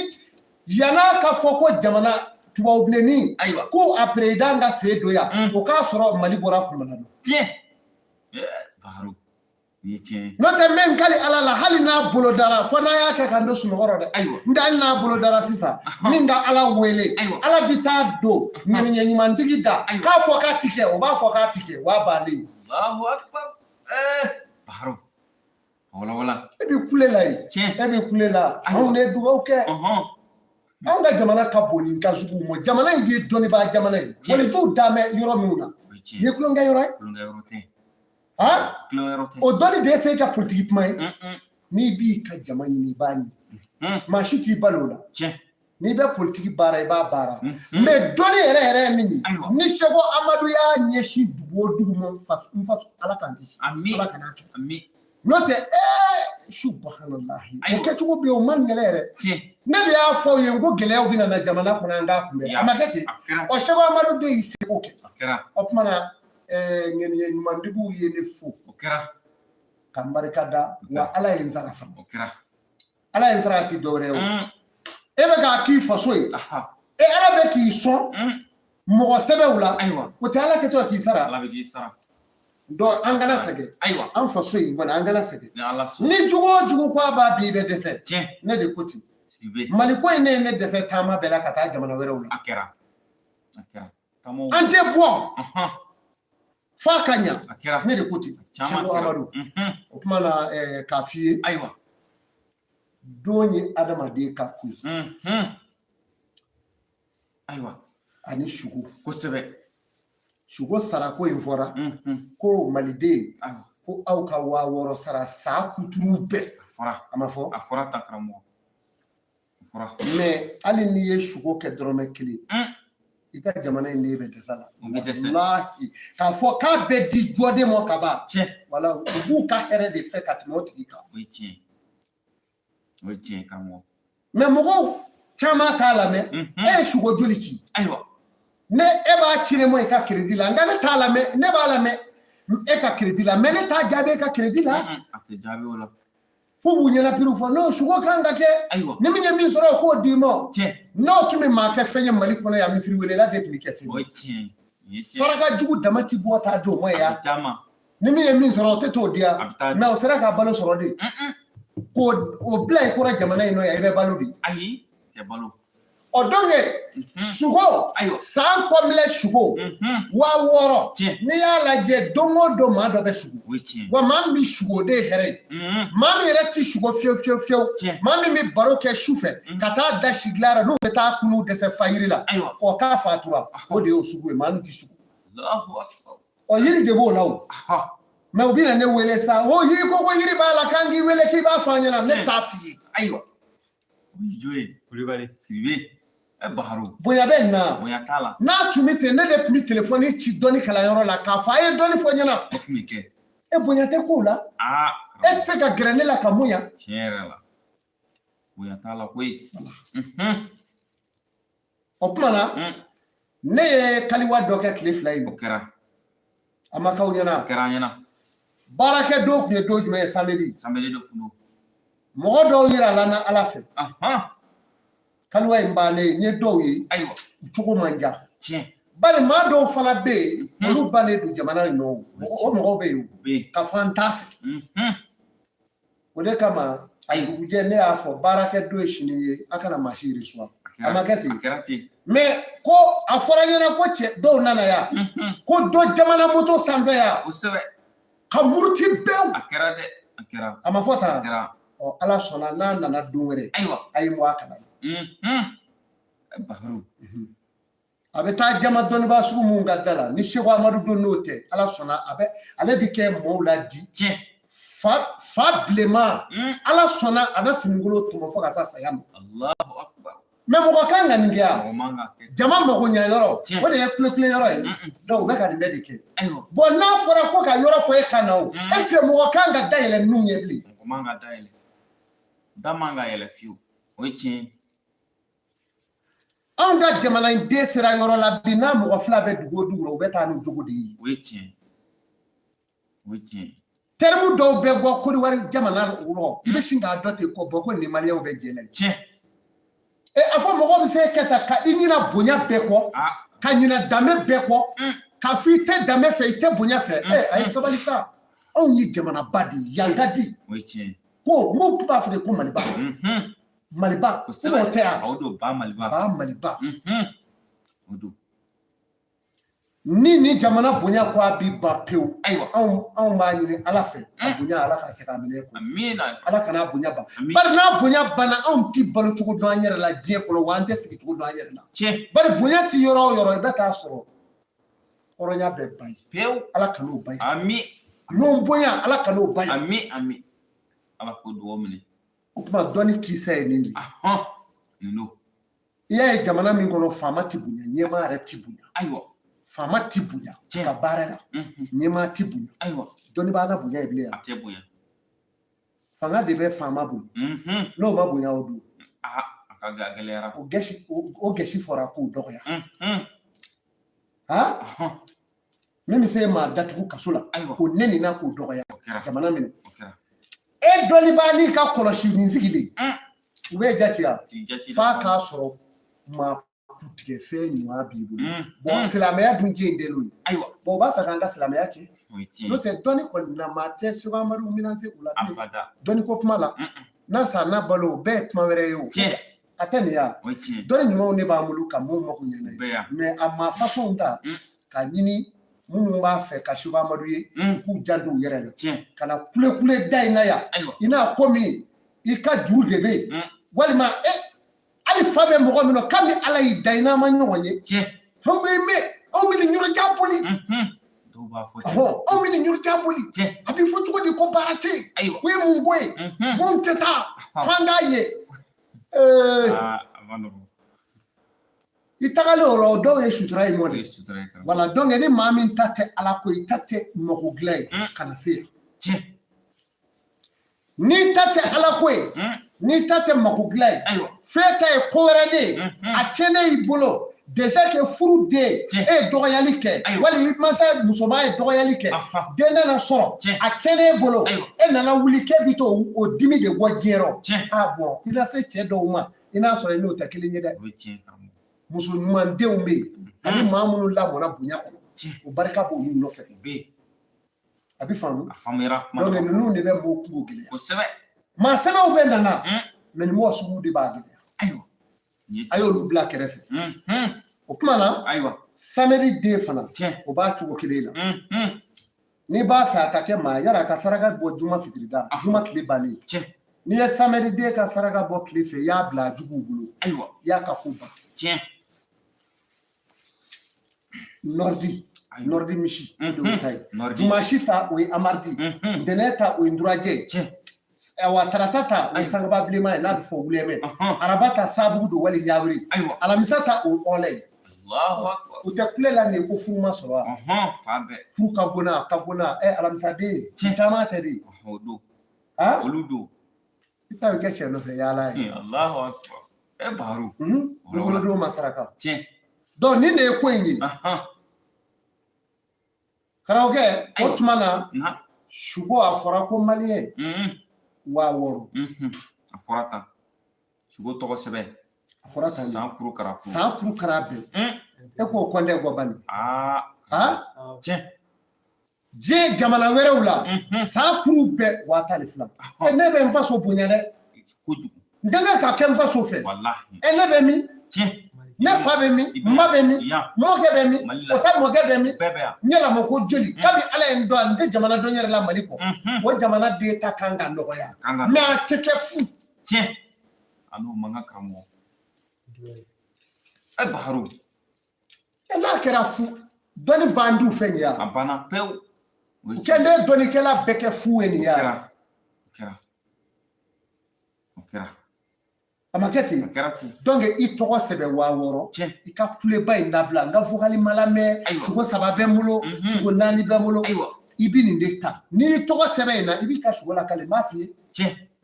yann'a ka fɔ ko jamana tubabu bilenni ko a président ka sen don yan, o k'a sɔrɔ Mali bɔra kumana don. N'o tɛ n bɛ n kali Ala la, hali n'a bolo dara, fo n'a y'a kɛ ka n don sunɔgɔ rɔ dɛ. N tɛ hali n'a bolo dara sisan, min ka Ala wele, Ala bɛ taa don ŋaniya ɲumantigi da k'a fɔ k'a ti kɛ, o b'a fɔ k'a ti kɛ, o y'a bannen ye. Allahu akbar. Baro. Wala wala. E bɛ kule la yen. E bɛ kule la. Anw de ye dugawu kɛ. Anw ka jamana ka bon ni ka sugu ma. Jamana in ye dɔnnibaa jamana ye. Waliju dan bɛ yɔrɔ minnu na. Nin ye tulonkɛ yɔrɔ ye. Tulonkɛ yɔrɔ tɛ. O dɔnni de ye se ka politiki kuma ye. N'i b'i ka jama ɲini, i b'a ɲini. Maa si t'i balo o la. N'i bɛ politiki baara, i b'a baara. Mais dɔnni yɛrɛ yɛrɛ ye min ye, ni Seko Amadu y'a ɲɛsin dugu o dugu ma, n faso, Ala k'an kisi. Ala kan'a kɛ. N'o tɛ subahanallahi, o kɛcogo bɛ yen, o man gɛlɛn yɛrɛ. Ne de y'a fɔ aw ye n ko gɛlɛyaw bɛna na jamana kɔnɔ, an k'a kunbɛn. A ma kɛ ten. Ɔ Seko Amadu de y'i seko kɛ. O tuma na ŋaniya ɲumantigiw ye ne fo ka n barika da, wa Ala ye n sara fana. Ala ye n sara, a ti dɔwɛrɛ ye o. E bɛ k'a k'i faso ye, e Ala bɛ k'i sɔn mɔgɔ sɛbɛw la, o tɛ Ala kɛtɔ k'i sara. Donc an kana sɛgɛn. Ayiwa. An faso in kɔni, an kana sɛgɛn. Ni Ala sɔnna. Ni jugu o jugu ko a b'a bi, i bɛ dɛsɛ. Tiɲɛ. Ne de ko ten. Sidibe. Mali ko in, ne ye ne dɛsɛ taama bɛɛ la ka taa jamana wɛrɛw la. A kɛra, a kɛra, taamaw. An tɛ bɔ f'a ka ɲa. A kɛra. Ne de ko ten. Caman Seko kɛra. Amadu, o tuma na k'a f'i ye, don ye adamaden ka ko ye. Ayiwa. Ani sugo. Sugo sarako in fɔra ko maliden, ko aw ka 6000 sara sa kuturu bɛɛ. A fɔra. A ma fɔ? A fɔra tan, karamɔgɔ, a fɔra. Mais hali n'i ye sugo kɛ dɔrɔmɛ kelen, i ka jamana in den bɛ dɛsɛ la. U bɛ dɛsɛ. Walahi, k'a fɔ k'a bɛ di jɔden ma ka ban, wala u b'u ka hɛrɛ de fɛ ka tɛmɛ o tigi kan. O ye tiɲɛ ye, o ye tiɲɛ ye, karamɔgɔ. Mais mɔgɔw caman t'a lamɛn. E ye sugo joli ci? Ne e b'a ci ne ma i ka crédit la, nka ne t'a lamɛn. Ne b'a lamɛn e ka crédit la, mais ne t'a jaabi e ka crédit la. A tɛ jaabi o la. F'u b'u ɲɛnapiriw fɔ non, sugo kan ka kɛ. Ni min ye min sɔrɔ, o k'o d'i ma. N'o tun bɛ maa kɛ fɛn ye Mali kɔnɔ yan, misiri welela de tun bɛ kɛ fɛn O ye. ye tiɲɛ ye, o ye tiɲɛ ye. Saraka jugu dama ti bɔ t'a d'o ma A yan. bɛ d'a ma. Ni min ye min sɔrɔ, o tɛ t'o di yan. A bɛ taa. Mais o sera ka balo sɔrɔ de k'o o bila i kɔrɔ jamana in nɔ yan, i bɛ balo de. Ayi, tɛ balo. Ɔ, donc sugo, san kɔnbilɛ sugo 6000. N'i y'a lajɛ, don o don maa dɔ bɛ sugo. O ye tiɲɛ. Wa maa min bɛ sugo, o de ye hɛrɛ ye. Maa min yɛrɛ ti sugo fiyewu fiyewu fiyewu, maa min bɛ baro kɛ su fɛ ka taa da si dilan n'u bɛ taa kunu dɛsɛ fayiri la, ɔ k'a fatura, o de y'o sugu ye, maa min ti sugo. Allahu akbar. Ɔ, yiri de b'o la o. Mais u bɛna ne wele sa, o yiri ko yiri b'a la, k'an k'i wele k'i b'a fɔ an ɲɛna, ne t'a f'i ye. Ayiwa, o ye jo ye, Kulibali Sidibe, ɛ Baharu. Bonya bɛ nin na. Bonya t'a la. N'a tun bɛ ten, ne de tun bɛ telefɔni ci dɔnni kalanyɔrɔ la k'a fɔ a ye dɔnni fɔ n ɲɛna. O tun bɛ kɛ. E, bonya tɛ kow la. E tɛ se ka gɛrɛ ne la ka mun ɲa? Tiɲɛ yɛrɛ la, bonya t'a la koyi. O tuma na, ne ye kaliwa dɔ kɛ tile 2 in. O kɛra. A ma k'aw ɲɛna? O kɛra an ɲɛna. Baarakɛ don tun ye don jumɛn ye? Samedi. Samedi de kun don. Mɔgɔ dɔw yira la na Ala fɛ. Kaliwa in bannen, n ye dɔw ye. U cogo man diya. Bari maa dɔw fana bɛ yen, olu bannen don jamana in nɔ. O mɔgɔw bɛ yen. O bɛ yen. Ka fɔ an t'a fɛ. O de kama, a dugujɛ, ne y'a fɔ baarakɛ don ye sini ye, a kana maa si recevoir. A ma kɛ ten? A kɛra ten. Mais ko a fɔra ɲɛna ko cɛ dɔw nana yan, ko dɔ jamana moto sanfɛ yan. Ka muruti bewu. A kɛra dɛ, a kɛra. A ma fɔ tan? A kɛra. Ɔ, Ala sɔnna, n'a nana don wɛrɛ, a ye bɔ a kalama. Baharu. A bɛ taa jama dɔnnibaa sugu mun ka da la, ni Seko Amadu don n'o tɛ, Ala sɔnna, a bɛ ale bɛ kɛ mɔɔw la di. Fa bilenman, Ala sɔnna, a bɛ finikolon tɔmɔ fo ka se saya ma. Allahu akbar. Mais mɔgɔ kan ka nin kɛ yan? Mɔgɔ man ka kɛ. Jama mago ɲɛ yɔrɔ, o de ye kulekule yɔrɔ ye. Donc u bɛ ka nin bɛɛ de kɛ. Bon, n'a fɔra ko ka yɔrɔ fɔ e ka na o, est ce que mɔgɔ kan ka dayɛlɛ ninnu ɲɛ bilen? Mɔgɔ man ka dayɛlɛ, da man ka yɛlɛ fiyewu, o ye tiɲɛ ye. Anw ka jamana in den sera yɔrɔ la bi, n'a mɔgɔ fila bɛ dugu o dugu la, u bɛ taa ni jogo de ye. O ye tiɲɛ ye, o ye tiɲɛ ye. Terme dɔw bɛ bɔ Kodiwari jamana rɔ, i bɛ sin k'a dɔn ten ko bɔn ko nin maliyɛnw bɛ jɛ la ye. E, a fɔ mɔgɔ bɛ se kɛ tan ka i ɲina bonya bɛɛ kɔ, ka ɲina danbe bɛɛ kɔ, k'a fɔ i tɛ danbe fɛ, i tɛ bonya fɛ. Ɛ, a ye sabali sa, anw ye jamanaba de ye, yan ka di. O ye tiɲɛ ye. Ko n ko b'a fɔ de ko Maliba. Maliba, o tɛ yan. O don, ba Maliba. Ba Maliba. O don. Ni jamana bonya ko a bi ban pewu. Ayiwa. Anw b'a ɲini Ala fɛ, a bonya, Ala ka se k'a minɛ ko. Amiina. Ala kana a bonya ban. Bari n'a bonya banna, anw ti balo cogo dɔn an yɛrɛ la diɲɛ kɔnɔ, wa an tɛ sigi cogo dɔn an yɛrɛ la. Bari bonya ti yɔrɔ o yɔrɔ, i bɛ taa sɔrɔ hɔrɔnya bɛɛ ban ye. Pewu. Ala kan'o ban ye. Ami. Ɲɔgɔn bonya, Ala kan'o ban ye. Ami, ami. Ala k'o dugawu minɛ. O tuma, dɔnni kisɛ ye nin de ye. Nin don. I y'a ye, jamana min kɔnɔ, faama ti bonya, ɲɛmaa yɛrɛ ti bonya. Faama ti bonya ka baara la, ɲɛmaa ti bonya. Dɔnni b'a la bonya ye bilen yan. A tɛ bonya. Fanga de bɛ faama bolo. N'o ma bonya, o don. A ka gɛlɛyara. O gɛsi, o gɛsi fɔra k'o dɔgɔya. Min bɛ se maa datugu kaso la, k'o nɛni na, k'o dɔgɔya. Jamana min. E dɔnnibaa n'i ka kɔlɔsi nin sigilen, u bɛ jate yan. F'a k'a sɔrɔ maa tigɛ fɛn ɲuman b'i bolo. Bon, silamɛya dun jɛ in ye. Ayiwa. Bon, u b'a fɛ k'an ka silamɛya tiɲɛ. O ye tiɲɛ. N'o tɛ, dɔnni kɔni na, maa tɛ Seko Amadu menacer o la bilen. Abada. Dɔnni ko kuma la, n'a san n'a balo, o bɛɛ ye kuma wɛrɛ ye o. A tɛ nin ya. O ye tiɲɛ. Dɔnni ɲumanw de b'an bolo ka mun mako ɲɛna ye. Bɛɛ yan. Mais a maa façon ta ka ɲini minnu b'a fɛ ka Seko Amadu ye, k'u janto u yɛrɛ la. Ka na kulekule da in na yan. I n'a komi i ka juru de bɛ yen, walima e hali fa bɛ mɔgɔ min na, kabi Ala y'i da i n'a ma ɲɔgɔn ye. Anw bɛ mɛn, anw bɛ nin yɔrɔjan boli. Dɔw b'a fɔ ten. Ɔhɔn, anw bɛ nin yɔrɔjan boli. A bɛ fɔ cogo di ko baara tɛ yen? O ye mun ko ye? Mun tɛ taa f'an k'a ye. Aa, a ma nɔgɔn. I tagalen o la, o dɔw ye sutura ye mɔ O de. ye sutura ye, karamɔgɔ. Wala, donc ni maa min ta tɛ Ala ko, i ta tɛ mako dilan ye, ka na se yan. N'i ta tɛ Ala ko ye, n'i ta tɛ mako dilan ye, fɛn ta ye ko wɛrɛ de ye, a tiɲɛnen i bolo déjà que furu den, e ye dɔgɔyali kɛ, wali i mansa musoman ye dɔgɔyali kɛ, den nana sɔrɔ, a tiɲɛnen e bolo, e nana wuli k'e bi t'o o dimi de bɔ diɲɛ rɔ. Ah bon, i na se cɛ dɔw ma, i n'a sɔrɔ i n'o tɛ kelen ye dɛ. O ye tiɲɛ, karamɔgɔ. Muso ɲuman denw bɛ yen, ani maa minnu lamɔna bonya kɔnɔ, o barika b'olu nɔfɛ. O bɛ yen. A bɛ faamu. A faamuyara kuma Donc dɔ. ninnu de bɛ mɔgɔw kungo gɛlɛya. Maa sɛbɛw bɛ nana, mais nin mɔgɔ sugu de b'a gɛlɛya. Ayiwa, nin ye A tiɲɛ. y'olu bila kɛrɛfɛ. O tuma na, samedi den fana, o b'a cogo kelen la. N'i b'a fɛ a ka kɛ maa yala a ka saraka bɔ juma fitirida, juma tile bannen, n'i ye samedi den ka saraka bɔ tile fɛ, i y'a bila a juguw bolo, i y'a ka ko ban. Nɔrdi, nɔrdi misi, o de y'o ta ye. Nɔrdi. Dimanche ta, o ye amardi. Ntɛnɛn ta, o ye ndurajɛ ye. Awa, tarata ta, o ye sangaba bilenman ye n'a bɛ fɔ wulɛmɛ. Araba ta, sabugu don wali ɲawuri. Alamisa ta, o ye ɔlɛ ye. Allahu akbar. U tɛ kule la nin ye ko furu ma sɔrɔ wa? Fan bɛɛ. Furu ka bon n'a ka bon n'a ɛ alamisaden caman tɛ de. O don. Han? Olu don. I ta bɛ kɛ cɛ nɔfɛ yaala ye. Allahu akbar. E Baru. Ni bolodenw ma saraka. Donc nin de ye ko in ye. Karamɔgɔkɛ, o tuma na, sugo a fɔra ko maliyɛn 6000. A fɔra tan. Sugo tɔgɔ sɛbɛn. A fɔra tan de. San kuru kara kun. San kuru kara bɛɛ. E k'o kɔndɛ bɔ bani. Aa. Diɲɛ jamana wɛrɛw la, san kuru bɛɛ 12,000. E ne bɛ n faso bonya dɛ. Kojugu. N ka kan ka kɛ n faso fɛ. Walahi. E ne bɛ min? Ne fa bɛ min? N ba bɛ min? Mɔkɛ bɛ min? Mali la. O ta mɔkɛ bɛ min? Bɛɛ bɛ yan. N yɛlɛma ko joli? Kabi Ala ye n dɔn, n tɛ jamana dɔn n yɛrɛ la Mali kɔ. O jamana den ta kan ka nɔgɔya. Kan ka Mais a tɛ kɛ fu. A n'o man kan, karamɔgɔ. E Baharu. E n'a kɛra fu, dɔnni bandiw fɛ nin ya. A banna pewu. O ye U kɛ ne dɔnnikɛla bɛɛ kɛ fu ye nin O ya. kɛra. O kɛra. O kɛra. A ma kɛ ten. A kɛra ten. Donc i tɔgɔ sɛbɛn 6000. I ka kuleba in dabila. N ka vocal ma lamɛn. Sugo 3 bɛ n bolo. Sugo 4 bɛ n bolo. I bɛ nin de ta. N'i y'i tɔgɔ sɛbɛn in na, i b'i ka sugo lakale. N b'a f'i ye.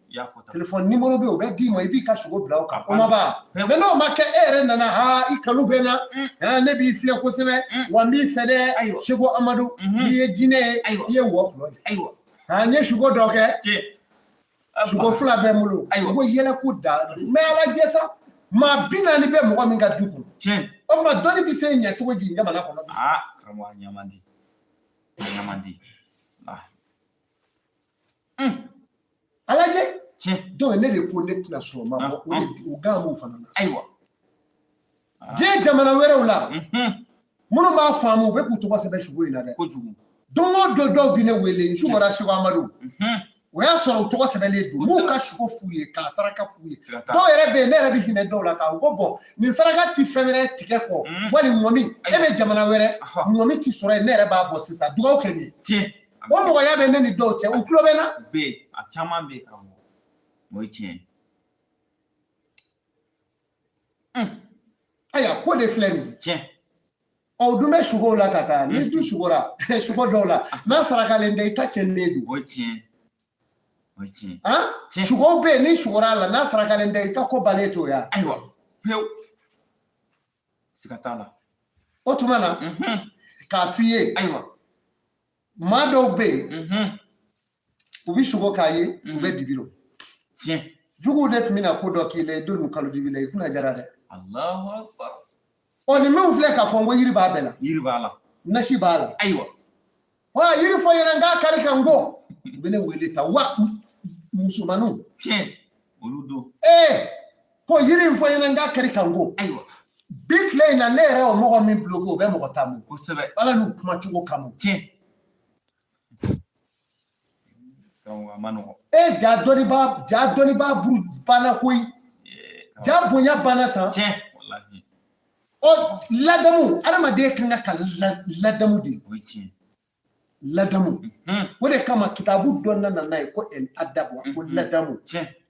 I y'a fɔ tan. Téléphone numéro bɛ yen, o bɛ d'i ma, i b'i ka sugo bila o kan. A O ma ban. Pewu. Mais n'o ma kɛ, e yɛrɛ nana, haa, i kanu bɛ n na. Ne b'i filɛ kosɛbɛ. Wa n b'i fɛ dɛ. Seko Amadu, n'i ye jinɛ ye, i ye wɔ kulɔ ye. Han, n ye sugo dɔ kɛ. Sugo 2 bɛ n bolo. Ko yɛlɛ ko da. Mais ala jɛ sa. Maa 40 bɛ mɔgɔ min ka du kɔnɔ. O tuma dɔnni bɛ se ɲɛ cogo di jamana kɔnɔ bi? Aa, karamɔgɔ, a ɲɛ man di. A ɲɛ man di. A lajɛ. Donc ne de ko ne tɛna sɔn o ma. Bɔ o de o gan b'o fana na. Diɲɛ jamana wɛrɛw la, minnu b'a faamu, u bɛ k'u tɔgɔ sɛbɛn sugo in na dɛ. Kojugu. Don o don dɔw bɛ ne wele, n sugora Seko Amadu. O y'a sɔrɔ u tɔgɔ sɛbɛnlen don. N b'u ka sugo f'u ye, k'a saraka f'u ye. Dɔw yɛrɛ bɛ yen, ne yɛrɛ bɛ hinɛ dɔw la k'a ko bɔn nin saraka ti fɛn wɛrɛ tigɛ kɔ, wali ŋɔmi, e bɛ jamana wɛrɛ, ŋɔmi ti sɔrɔ yen, ne yɛrɛ b'a bɔ sisan, dugawu kɛ n ye. O mɔgɔya bɛ ne ni dɔw cɛ, u tulo bɛ n na. Bɛ yen, a caman bɛ yen, karamɔgɔ. O ye tiɲɛ ye. Ayiwa, ko de filɛ nin ye. Ɔ, o dun bɛ sugow la ka taa. N'i dun sugora, sugo dɔw la, n'a sarakalen tɛ, i ta tiɲɛnen don. O ye tiɲɛ. O ye tiɲɛ. Han? Sugow bɛ yen, n'i sugora a la, n'a sarakalen tɛ, i ka ko balen t'o ya. Ayiwa, pewu. Siga t'a la. O tuma na, k'a f'i ye. Maa dɔw bɛ yen, u bɛ sugo k'a ye, u bɛ dibi rɔ. Juguw de tun bɛna ko dɔ k'i la, i don kalo dibi la, i kunna jara dɛ. Allahu akbar. Ɔ, nin min filɛ k'a fɔ n ko yiri b'a bɛɛ la. Yiri b'a la. Nasi b'a la. Ayiwa. Wa yiri fɔ ɲɛna n k'a kari ka n ko u bɛ ne wele ta wa musomaninw. Tiɲɛ, olu don. Ee, ko yiri in fɔ ɲɛna n k'a kari ka n ko. Ayiwa. Bi tile in na, ne yɛrɛ y'o mɔgɔ min bloqué, o bɛ mɔgɔ tan bɔ. Kosɛbɛ. Ala n'u kuma cogo kama. Tiɲɛ, karamɔgɔ, a ma nɔgɔ. E, ja dɔnnibaa, ja dɔnnibaa buru banna koyi. Karamɔgɔ. Ja bonya banna tan. Tiɲɛ, walahi. Ɔ, ladamu, adamaden kan ka ladamu de. O ye tiɲɛ. Ladamu. O de kama kitabu dɔ nana n'a ye ko el adabu, ko ladamu.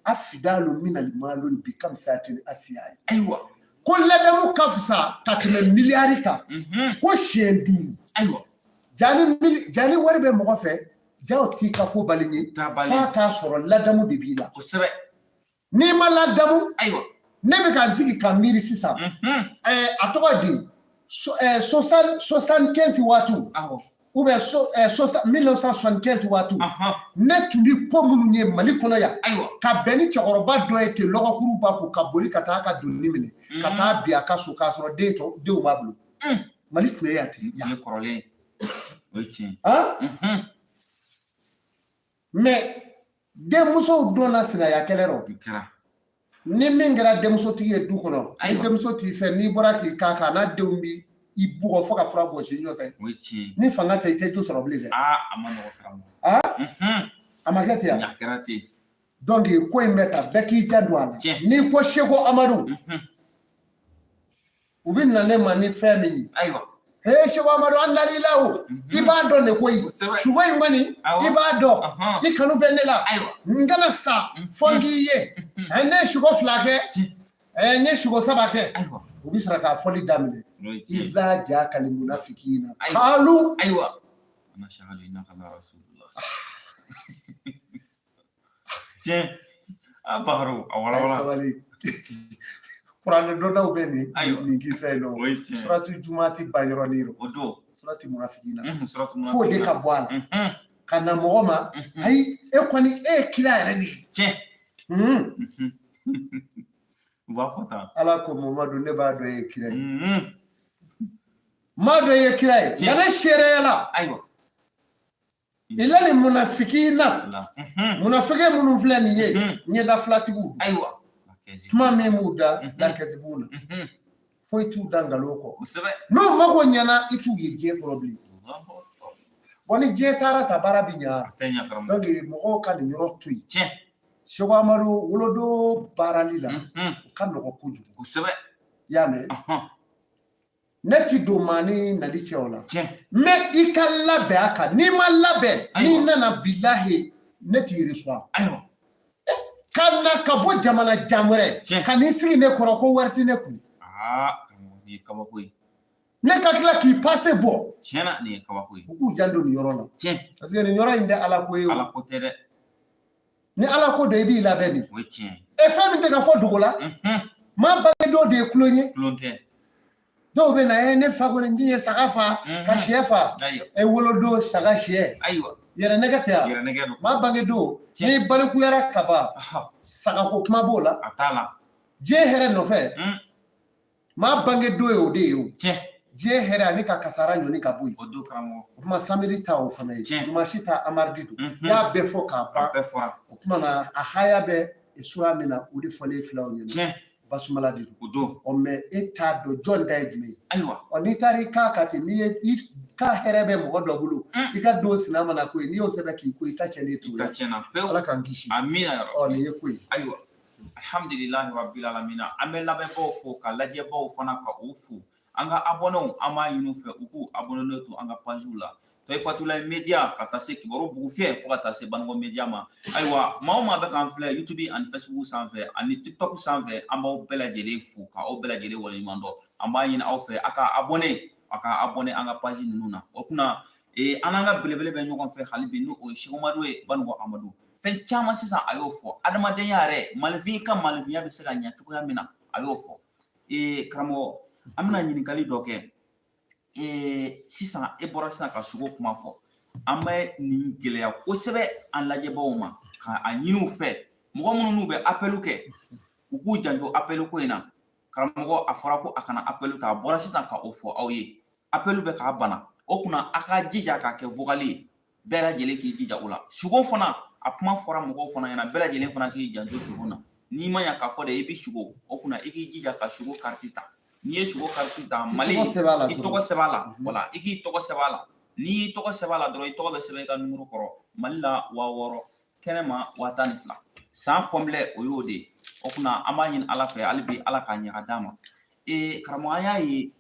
Afidalu minal malun bi kamsatin asiya. Ayiwa. Ko ladamu ka fisa ka tɛmɛ miliyari kan ko siɲɛ 5. Ayiwa. Jani wari bɛ mɔgɔ fɛ, ja o t'i ka ko bali ye. T'a bali. F'a k'a sɔrɔ ladamu de b'i la. N'i ma ladamu. Ayiwa. Ne bɛ ka n sigi ka miiri sisan. A tɔgɔ di, 75 waatiw ou bien 1975 waatiw, ne tun bɛ ko minnu ye Mali kɔnɔ yan ka bɛn ni cɛkɔrɔba dɔ ye ten, lɔgɔkuru b'a kun, ka boli ka taa a ka doni minɛ ka taa bin a ka so k'a sɔrɔ den tɔ denw b'a bolo. Mali tun bɛ yan ten. Nin ye kɔrɔlen ye, o ye tiɲɛ. Han. Mais denmusow donna sinaya kɛlɛ rɔ. O kɛra. Ni min kɛra denmusotigi ye du kɔnɔ, ni denmuso t'i fɛ, n'i bɔra k'i k'a kan, n'a denw bi i bugɔ fo ka fura bɔsi ɲɔgɔn fɛ. O ye tiɲɛ ye. Ni fanga tɛ, i tɛ jo sɔrɔ bilen dɛ. Aa, a ma nɔgɔ, karamɔgɔ. A ma kɛ ten yan? A kɛra ten. Donc ko in bɛ ta, bɛɛ k'i janto a la. N'i ko Seko Amadu, u bɛ na ne ma ni fɛn min ye. He, Seko Amadu, an dar'i la o. I b'a dɔn de koyi. Suko in kɔni, i b'a dɔn. I kanu bɛ ne la. N kana sa fo n k'i ye. Ne ye suko 2 kɛ. N ye suko 3 kɛ. U bɛ sɔrɔ k'a fɔli daminɛ. O ye tiɲɛ. Iza ja kali munafikina. Kalu. Ayiwa, nashhadu innaka la rasulullah. Tiɲɛ, a Bakaro, a walawala. Sabali. Kuranɛ dɔnnaw bɛ nin nin kisa in nɔ. O ye tiɲɛ. Suratu jumati ban yɔrɔ ni yɔrɔ. O don. Suratu munafikina. Suratu munafikina. F'o de ka bɔ a la. Ka na mɔgɔ ma, ayi, e kɔni, e ye kira yɛrɛ de ye. Tiɲɛ. U b'a fɔ tan. Ala ko Mamadu, ne b'a dɔn e ye kira ye. N m'a dɔn e ye kira ye. Nka ne seereya la. Ila ni munafikina. Munafiki minnu filɛ nin ye, ɲɛda filatigiw. Kuma min b'u da, lakɛsi b'u la. Foyi t'u da nkalon kɔ. N'u mago ɲɛna, i t'u ye diɲɛ kɔnɔ bilen. Bon, ni diɲɛ taara ta, baara bɛ ɲa. Donc mɔgɔw ka nin yɔrɔ to yen. Seko Amadu wolodon baarali la, o ka nɔgɔ kojugu. I y'a mɛn? Ne ti don maa ni nali cɛ o la. Mais i ka labɛn a kan. N'i ma labɛn, n'i nana, bilahi, ne t'i reçoit. Ka na ka bɔ jamana jan wɛrɛ, ka n'i sigi ne kɔrɔ ko wari tɛ ne kun. Aa, karamɔgɔ, nin ye kabako ye. Ne ka tila k'i pase bɔ. Tiɲɛ na, nin ye kabako ye. U k'u janto nin yɔrɔ la. Parce que nin yɔrɔ in tɛ Ala ko ye o. Ala ko tɛ dɛ. Ni Ala ko don, i b'i labɛn de. O ye tiɲɛ ye. E, fɛn min tɛ ka fɔ dogo la. Maa bange dɔw de ye kulon ye. Kulon tɛ. Dɔw bɛ na, ne fa ko n ye saga fa, ka sɛ fa. E wolodon, saga, sɛ. Yɛrɛ nɛgɛ tɛ yan. Yɛrɛ nɛgɛ don. Maa bange don, n'i balikuyara ka ban, sagako kuma b'o la. A t'a la. Diɲɛ hɛrɛ nɔfɛ. Maa bange don ye o de ye o. Diɲɛ hɛrɛ ani ka kasara ɲɔni ka bɔ yen. O don, karamɔgɔ. O tuma samedi ta o fana ye. Dimanche ta amardi don. I y'a bɛɛ fɔ k'a ban. A bɛɛ fɔra. O tuma na, a haya bɛ sura min na, o de fɔlen filaw ɲɛna. Basumala de don. O don. Ɔ, mais e t'a dɔn jɔn ta ye jumɛn ye. Ayiwa. Ɔ, n'i taara i k'a kan ten, n'i ye i ka hɛrɛ bɛ mɔgɔ dɔ bolo, i ka don sina mana ko ye, n'i y'o sɛbɛn k'i ko, i ta tiɲɛnen t'o I ta tiɲɛna pewu. Ala k'an kisi. Amina ya Rabbi. Ɔ, nin ye ko ye. Ayiwa. Alhamdulilahi rabbil alamina. An bɛ lamɛnbaaw fo, ka lajɛbaaw fana ka u fo. An ka abonnéw, an b'a ɲini u fɛ u k'u abonné to an ka pagew la. Toyifatulayi media, ka taa se Kibaru Bugufiyɛ, fo ka taa se Banikɔ media ma. Ayiwa, maa o maa bɛ k'an filɛ YouTube ani Facebook sanfɛ ani TikTok sanfɛ, an b'aw bɛɛ lajɛlen fo ka aw bɛɛ lajɛlen waleɲuman dɔn. An b'a ɲini aw fɛ, a ka abonné an ka page ninnu na. O kunna an n'an ka belebele bɛ ɲɔgɔn fɛ hali bi, n'o ye Seko Amadu ye, Banikɔ Amadu. Fɛn caman sisan a y'o fɔ. Adamadenya yɛrɛ, maninfin ka maninfinya bɛ se ka ɲɛ cogoya min na, a y'o fɔ. Karamɔgɔ, an bɛna ɲininkali dɔ kɛ. Sisan e bɔra sisan ka sugo kuma fɔ. An bɛ nin gɛlɛya kosɛbɛ an lajɛbaaw ma, ka a ɲini u fɛ, mɔgɔ minnu n'u bɛ appel kɛ, u k'u janto appel ko in na. Karamɔgɔ, a fɔra ko a kana appel ta, a bɔra sisan ka o fɔ aw ye. Appel bɛ k'a bana, o kunna a ka jija k'a kɛ vocal ye. Bɛɛ lajɛlen k'i jija o la. Sugo fana, a kuma fɔra mɔgɔw fana ɲɛna, bɛɛ lajɛlen fana k'i janto sugo na. N'i ma ɲa k'a fɔ de i bɛ sugo, o kunna i k'i jija ka sugo kariti ta. N'i ye sugo kariti ta, Mali, i tɔgɔ sɛbɛn a la. Wala i k'i tɔgɔ sɛbɛn a la. N'i y'i tɔgɔ sɛbɛn a la dɔrɔn, i tɔgɔ bɛ sɛbɛn i ka nimoro kɔrɔ. Mali la, 6000, kɛnɛma 12,000. San complet, o y'o de ye. O kunna an b'a ɲini Ala fɛ hali bi, Ala k'a ɲɛ ka d'a ma. Ee karamɔgɔ, an y'a ye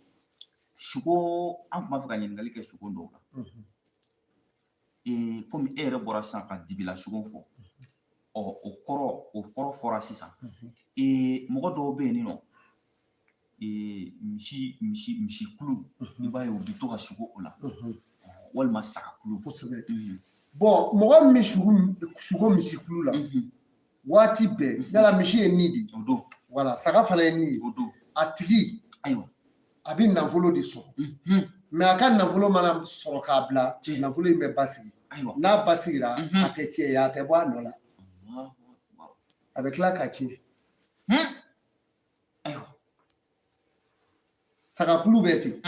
sugo, an tun b'a fɛ ka ɲininkali kɛ sugo dɔw la. Ee, komi e yɛrɛ bɔra sisan ka dibila sugo fɔ, ɔ o kɔrɔ fɔra sisan. Ee, mɔgɔ dɔw bɛ yen nɔ, ee misi kulu, i b'a ye u bɛ to ka sugo o la, walima saga kulu. Kosɛbɛ. Bon, mɔgɔ min bɛ sugo misi kulu la waati bɛɛ, yala misi ye ni de ye. O don. Wala saga fana ye ni ye. O don. A tigi, a bɛ nafolo de sɔrɔ, mais a ka nafolo mana sɔrɔ k'a bila, nafolo in bɛ basigi. N'a basigira, a tɛ tiɲɛ ye, a tɛ bɔ a nɔ la, a bɛ tila ka tiɲɛ. Sagakulu bɛ ten,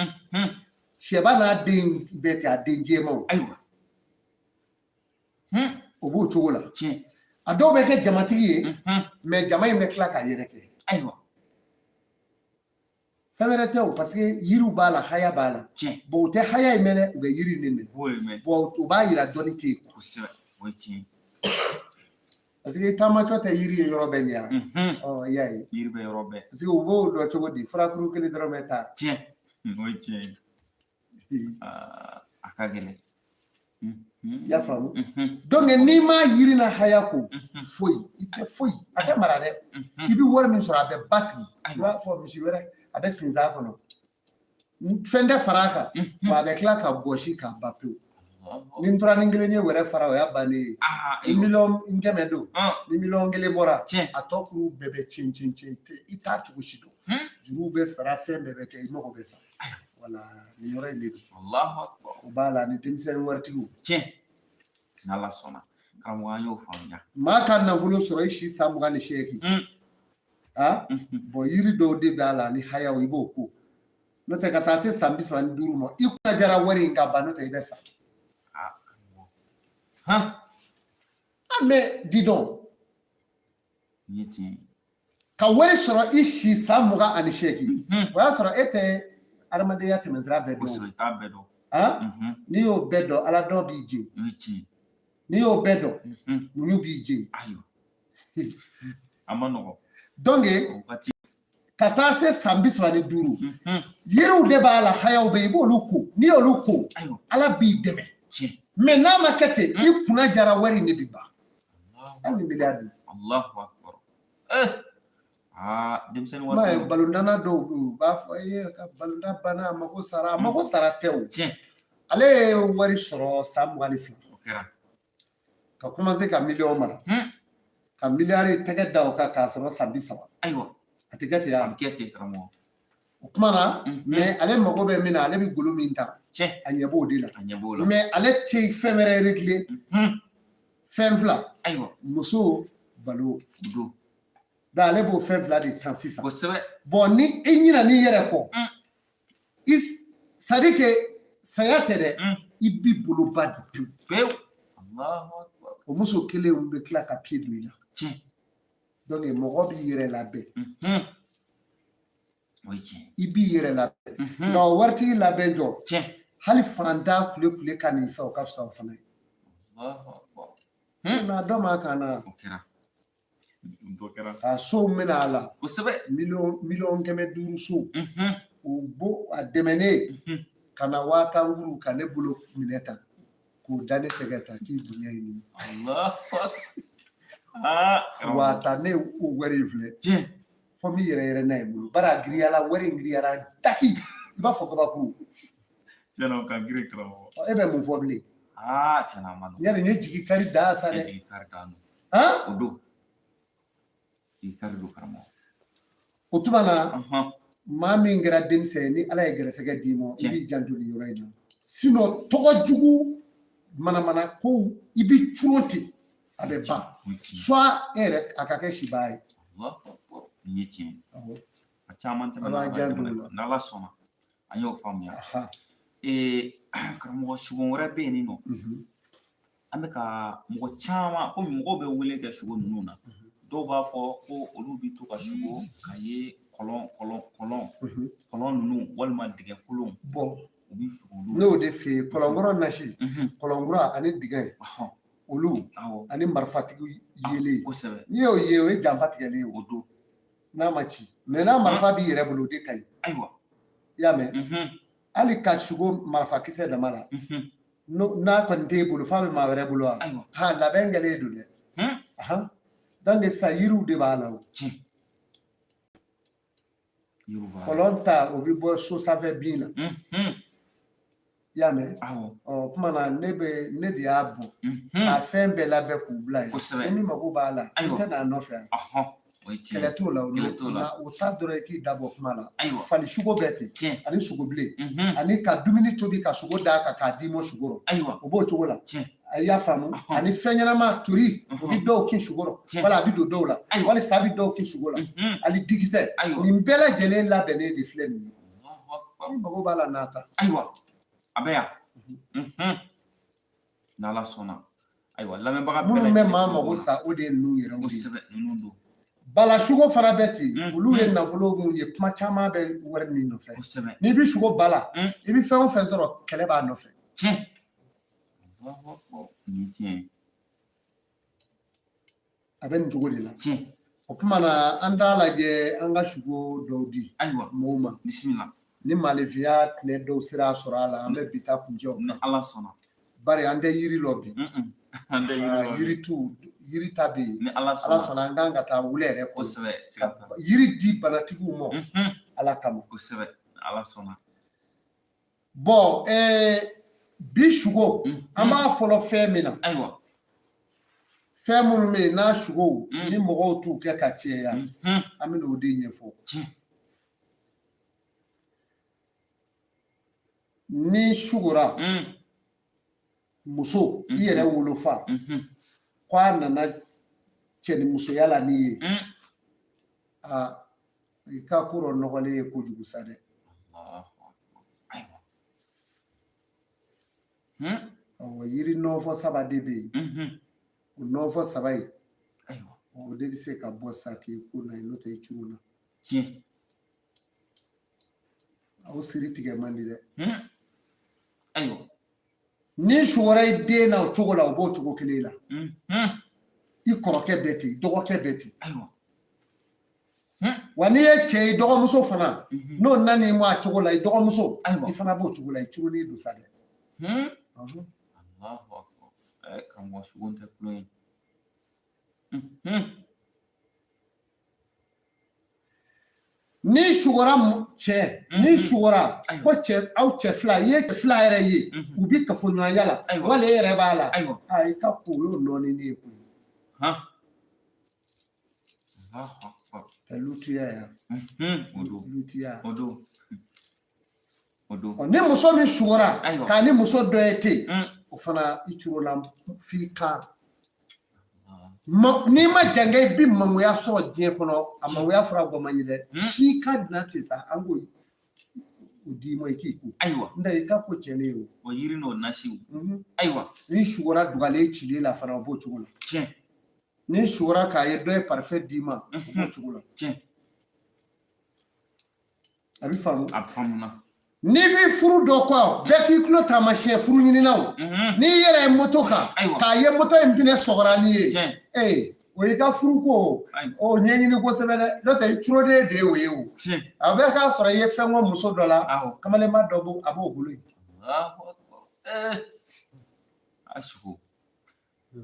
sɛba n'a den bɛ ten, a den jɛmanw. O b'o cogo la. A dɔw bɛ kɛ jamatigi ye, mais jama in bɛ tila k'a yɛrɛ kɛ. Fɛn wɛrɛ tɛ o, parce que yiriw b'a la, haya b'a la. Bon, u tɛ haya in mɛn dɛ, u bɛ yiri in de mɛn. Bon, o b'a yira dɔnni tɛ yen. Kosɛbɛ, o ye tiɲɛ. Parce que taamatɔ tɛ yiri ye yɔrɔ bɛɛ ɲɛ. Ɔ, i y'a ye. Yiri bɛ yɔrɔ bɛɛ. Parce que u b'o dɔn cogo di? Furakuru kelen dɔrɔn bɛ taa. Tiɲɛ, o ye tiɲɛ ye. A ka gɛlɛn. I y'a faamu? Donc n'i ma yiri na haya ko foyi, i tɛ foyi, a tɛ mara dɛ. I bɛ wari min sɔrɔ, a bɛ basigi. I b'a fɔ misi wɛrɛ, a bɛ sinsin a kɔnɔ, fɛn tɛ fara a kan, wa a bɛ tila ka bɔsi k'a ban pewu. Ni n tora ni kelen ye wɛrɛ fara, o y'a bannen ye. Ni miliyɔn 100 don, ni miliyɔn 1 bɔra, a tɔ kuru bɛɛ bɛ cɛn cɛn cɛn, i t'a cogo si dɔn. Juruw bɛ sara, fɛn bɛɛ bɛ kɛ, i mago bɛ sa. Wala, nin yɔrɔ in de don. O b'a la ni denmisɛnnin waritigiw. Tiɲɛ, n'Ala sɔnna, karamɔgɔ, an y'o faamuya. Maa ka nafolo sɔrɔ i si san 28, ah bon, yiri dɔw de b'a la ni hayaw, i b'o ko. N'o tɛ, ka taa se san 35 ma, i kunna jara wari in ka ban, n'o tɛ i bɛ sa. Ah, mais dis donc, Nin ye tiɲɛ ye. Ka wari sɔrɔ i si san 28, o y'a sɔrɔ e tɛ adamadenya tɛmɛsira bɛɛ dɔn. Kosɛbɛ, i t'a bɛɛ dɔn. Ah, n'i y'o bɛɛ dɔn, ala dɔn b'i jeni. O ye tiɲɛ. N'i y'o bɛɛ dɔn, muɲu b'i jeni. Ayiwa, a ma nɔgɔn. Donc O waati. ka taa se san 35, yiriw de b'a la, hayaw bɛ yen, i b'olu ko. N'i y'olu ko, Ala b'i dɛmɛ. Mais n'a ma kɛ ten, i kunna jara, wari in de bɛ ban, hali ni miliyari don. Allahu akbar. Eh, aa, denmisɛnnin I m'a ye, wari. Balontanna dɔw bɛ yen, u b'a fɔ e ka balontan banna, a mako sara. A mako sara tɛ o. Ale ye wari sɔrɔ san 22. O kɛra. Ka commencer ka miliyɔn mara, ka miliyari tɛgɛ da o kan k'a sɔrɔ san 30. A tɛ kɛ ten A ya? bɛ kɛ ten, karamɔgɔ. O kuma na, mais ale mago bɛ min na, ale bɛ golo min ta, a ɲɛ b'o de la. A ɲɛ b'o la. Mais ale tɛ fɛn wɛrɛ régler. Fɛn fila: muso, balo. Don. Donc ale b'o fɛn fila de tan sisan. Bon, ni i ɲinɛ n'i yɛrɛ kɔ, i, c'est à dire que saya tɛ dɛ, i b'i boloba de pewu. Pewu. Allahu akbar. O muso kelen bɛ tila ka pied don i la. Donc mɔgɔ b'i yɛrɛ labɛn. O ye tiɲɛ. I b'i yɛrɛ labɛn. Nka o waritigi labɛn jɔ, hali fantan kule kule ka nin fɛ, o ka fisa o fana ye. Allahu akbar. Na dɔ ma kan na. O kɛra. Dɔ kɛra. A sow mɛna a la. Miliyɔn 500 sow. O bo a dɛmɛnen ka na 10,000 kuru ka ne bolo minɛ tan k'o da ne tɛgɛ ta k'i bonya ye nin ye. Allahu akbar. Aa, karamɔgɔ. 10,000, ne o wari in filɛ. Fo n b'i yɛrɛ yɛrɛ n'a ye bolo. Bari a giriyala, wari in giriyara daki. I b'a fɔ kabakuru. Tiɲɛ na, o ka girin, karamɔgɔ. E bɛ mun fɔ bilen? Aa, tiɲɛ na, a ma nɔgɔn. Yali ne jigi kari da sa Ne dɛ. jigi kari dan don. Han? O don. Jigi kari don, karamɔgɔ. O tuma na, maa min kɛra denmisɛn ye, ni Ala ye gɛrɛsɛgɛ d'i ma, i b'i janto nin yɔrɔ in na. Sinon tɔgɔ jugu, manamana kow, i b'i curon ten, a bɛ ban. O ye tiɲɛ. Soit e yɛrɛ a ka kɛ sibaa ye. Allahu akbar. Nin ye tiɲɛ ye. Awɔ. A caman An tɛmɛna b'an an ka janto jamana o la. kan. N'Ala sɔnna, an y'o faamuya. Aha. Karamɔgɔ, sugo wɛrɛ bɛ yen nɔ. An bɛ ka mɔgɔ caman, komi mɔgɔw bɛ wele kɛ sugo ninnu na, dɔw b'a fɔ ko olu bɛ to ka sugo ka ye kɔlɔn kɔlɔn kɔlɔn kɔlɔn ninnu walima dingɛ kolon. Bon, U bɛ sugo olu. Ne y'o de f'i ye, kɔlɔnkɔrɔ nasi, kɔlɔnkura ani dingɛ, olu ani marifatigi yelen. N'i y'o ye, o ye janfa tigɛlen ye o. O don. N'a ma ci, mais n'a marifa b'i yɛrɛ bolo, o de ka ɲi. I y'a mɛn? Hali ka sugo marifakisɛ dama la, n'a kɔni t'e bolo, f'a bɛ maa wɛrɛ bolo wa? Ha, labɛn kɛlen don dɛ. Ahan, donc sa yiriw de b'a la o. Tiɲɛ, yiriw b'a la. Kɔlɔn ta, o bɛ bɔ so sanfɛ bin na. I y'a mɛn? Awɔ. Ɔ, o tuma na ne bɛ ne de y'a bɔ k'a fɛn bɛɛ labɛn k'u bila yen. Ni min mako b'a la, i tɛ n'a nɔfɛ yan. O ye tiɲɛ Kɛlɛ t'o la o. Kɛlɛ t'o la. Na o ta dɔrɔn, i k'i da bɔ kuma la. Fali sugo bɛɛ ten, ani sogobilen, ani ka dumuni tobi ka sogo d'a kan k'a d'i ma sogo rɔ. O b'o cogo la. A y'a faamu? Ani fɛn ɲɛnama tori, o bɛ dɔw kin sogo rɔ, wala a bɛ don dɔw la, wali sa bɛ dɔw kin sogo la, ani dikisɛ. Nin bɛɛ lajɛlen labɛnnen de filɛ nin ye. Allahu akbar. Ni mago b'a la, n'a ta. Ayiwa, a bɛ yan. N'Ala sɔnna, ayiwa, lamɛnbaga bɛɛ Minnu bɛ lajɛlen maa tulo mago b'o la. sa, o de ye ninnu yɛrɛw de ye. Kosɛbɛ, ninnu don. Bala sugo fana bɛ ten. Olu ye nafolo mun ye, kuma caman bɛ wari min nɔfɛ. N'i bɛ sugo bala, i bɛ fɛn o fɛn sɔrɔ, kɛlɛ b'a nɔfɛ. Tiɲɛ. Allahu akbar, nin ye tiɲɛ ye. A bɛ nin cogo de la. O tuma na, an t'a lajɛ an ka sugo dɔw di mɔgɔw ma. Bisimila. Ni maalefiya tɛnɛ dɔw sera sɔrɔ a la, an bɛ bi ta kuncɛ o Ni kan. Ala sɔnna. Bari an tɛ yiri lɔ bi. An tɛ yiri lɔ bi. Yiri tu, yiri ta bɛ yen. Ni Ala Ala sɔnna. sɔnna, an kan ka taa wula yɛrɛ kɔnɔ. Kosɛbɛ, siga t'a la. Yiri di banatigiw ma Ala kama. Kosɛbɛ, ni Ala sɔnna. Bon, bi sugo, an b'a fɔlɔ fɛn min na. Fɛn minnu bɛ yen n'a sugow ni mɔgɔw t'u kɛ ka cɛya, an bɛ n'o de ɲɛfɔ. Ni sugora muso, i yɛrɛ wolofa, ko a nana cɛnimusoya la n'i ye, aa, i ka ko dɔ nɔgɔlen ye kojugu sa dɛ. Allahu akbar. Ayiwa. Awɔ, yiri nɔfɔ saba de bɛ yen. O nɔfɔ saba in, o de bɛ se ka bɔ sa k'i ko na ye, n'o tɛ i cogo na. Aw siri tigɛ man di dɛ. Ni sugora i den na o cogo la, o b'o cogo kelen la. I kɔrɔkɛ bɛ ten, i dɔgɔkɛ bɛ ten. Wa n'i ye cɛ ye, i dɔgɔmuso fana, n'o nan'i ma a cogo la, i dɔgɔmuso, i fana b'o cogo la, i curunnen don sa dɛ. Allahu akbar. Karamɔgɔ, sugo tɛ tulon ye. Ni sugora cɛ, ni sugora ko cɛ, aw cɛ fila, i ye cɛ fila yɛrɛ ye, u bi kafoɲɔgɔnya la, wala e yɛrɛ b'a la, aa, i ka ko y'o nɔɔni ne ye koyi. Allahu akbar. Lutuya ya. O don. Lutuya. O don. O don. Ɔ, ni muso min sugora k'a ni muso dɔ ye ten, o fana i curola f'i ka n'i ma jange, i bi mangoya sɔrɔ diɲɛ kɔnɔ. A mangoya fura bɔ man ɲi dɛ. Si ka dina ten sa, an k'o o d'i ma i k'i ko. N tɛ i ka ko tiɲɛnen ye o. O yiri n'o nasiw. Ni sugora dugalen cilen la fana, o b'o cogo la. Ni sugora k'a ye dɔ ye parfum d'i ma, o b'o cogo la. A bɛ faamu? A bɛ faamuna. N'i bɛ furu dɔ kɔ, bɛɛ k'i tulo taamasiyɛn furu ɲininaw. N'i yɛrɛ ye moto kan, k'a ye moto in pinɛ sɔgɔra n'i ye, ee, o y'i ka furu ko o ɲɛɲini kosɛbɛ dɛ, n'o tɛ i turoden de ye o ye o. A bɛ k'a sɔrɔ i ye fɛn kɔ muso dɔ la, kamalenba dɔ b'o, a b'o bolo yen. Allahu akbar. A sugo.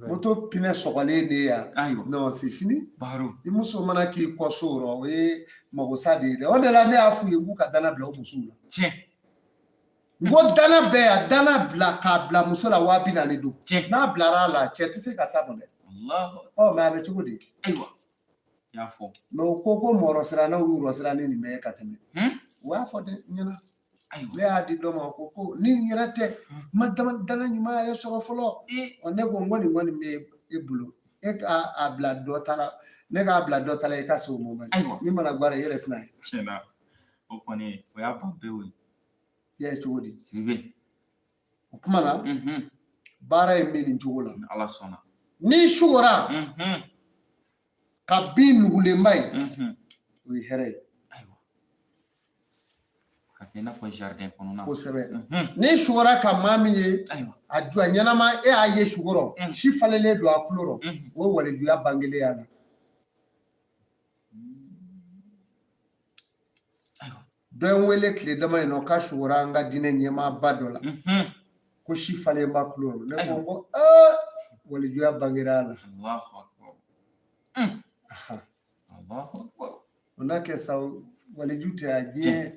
Moto pinɛ sɔgɔlen de ye yan. Non, c'est fini. Baro. I muso mana k'i kɔ so rɔ, o ye magosa de ye dɛ. O de la ne y'a f'u ye k'u ka dana bila o musow la. N ko dana bɛɛ yan, dana bila k'a bila muso la 40 000 don. N'a bilara a la, cɛ tɛ se ka s'a ma dɛ. Allahu. Ɔ, mais a bɛ cogo di? Ayiwa. I y'a fɔ. Mais o ko ko mɔrɔ sirannaw y'u rɔ siran ni nin bɛɛ ye ka tɛmɛ. U y'a fɔ dɛ n ɲɛna. Ne y'a di dɔ ma, ko ko ni nin yɛrɛ tɛ, n ma dana ɲuman yɛrɛ sɔrɔ fɔlɔ. Ɔ, ne ko n ko nin kɔni bɛ e bolo, e ka a bila dɔ ta la. Ne k'a bila dɔ ta la, i ka se o ma. Ayiwa. Min mana gwara, i yɛrɛ tɛna ye. Tiɲɛna, o kɔni o y'a ban pewu ye. I y'a ye cogo di? Sidibe. O tuma na, baara in bɛ nin cogo la. Ni Ala sɔnna. N'i sugora ka bin nugulenba ye, o ye hɛrɛ ye. Ayiwa, ka kɛ i n'a fɔ jardin kɔnɔna. Kosɛbɛ. N'i sugora ka maa min ye, a jɔ a ɲɛnama, e y'a ye sugorɔ, si falenlen don a tulo rɔ, o ye walijuya bangelen y'a la. Dɔ ye n wele tile dama in nɔ k'a sugora an ka diinɛ ɲɛmaaba dɔ la, ko si falen b'a tulo rɔ. Ne ko, n ko ee, walijuya bangera a la. Allahu akbar. Allahu akbar. O n'a kɛ sa, waliju tɛ a diɲɛ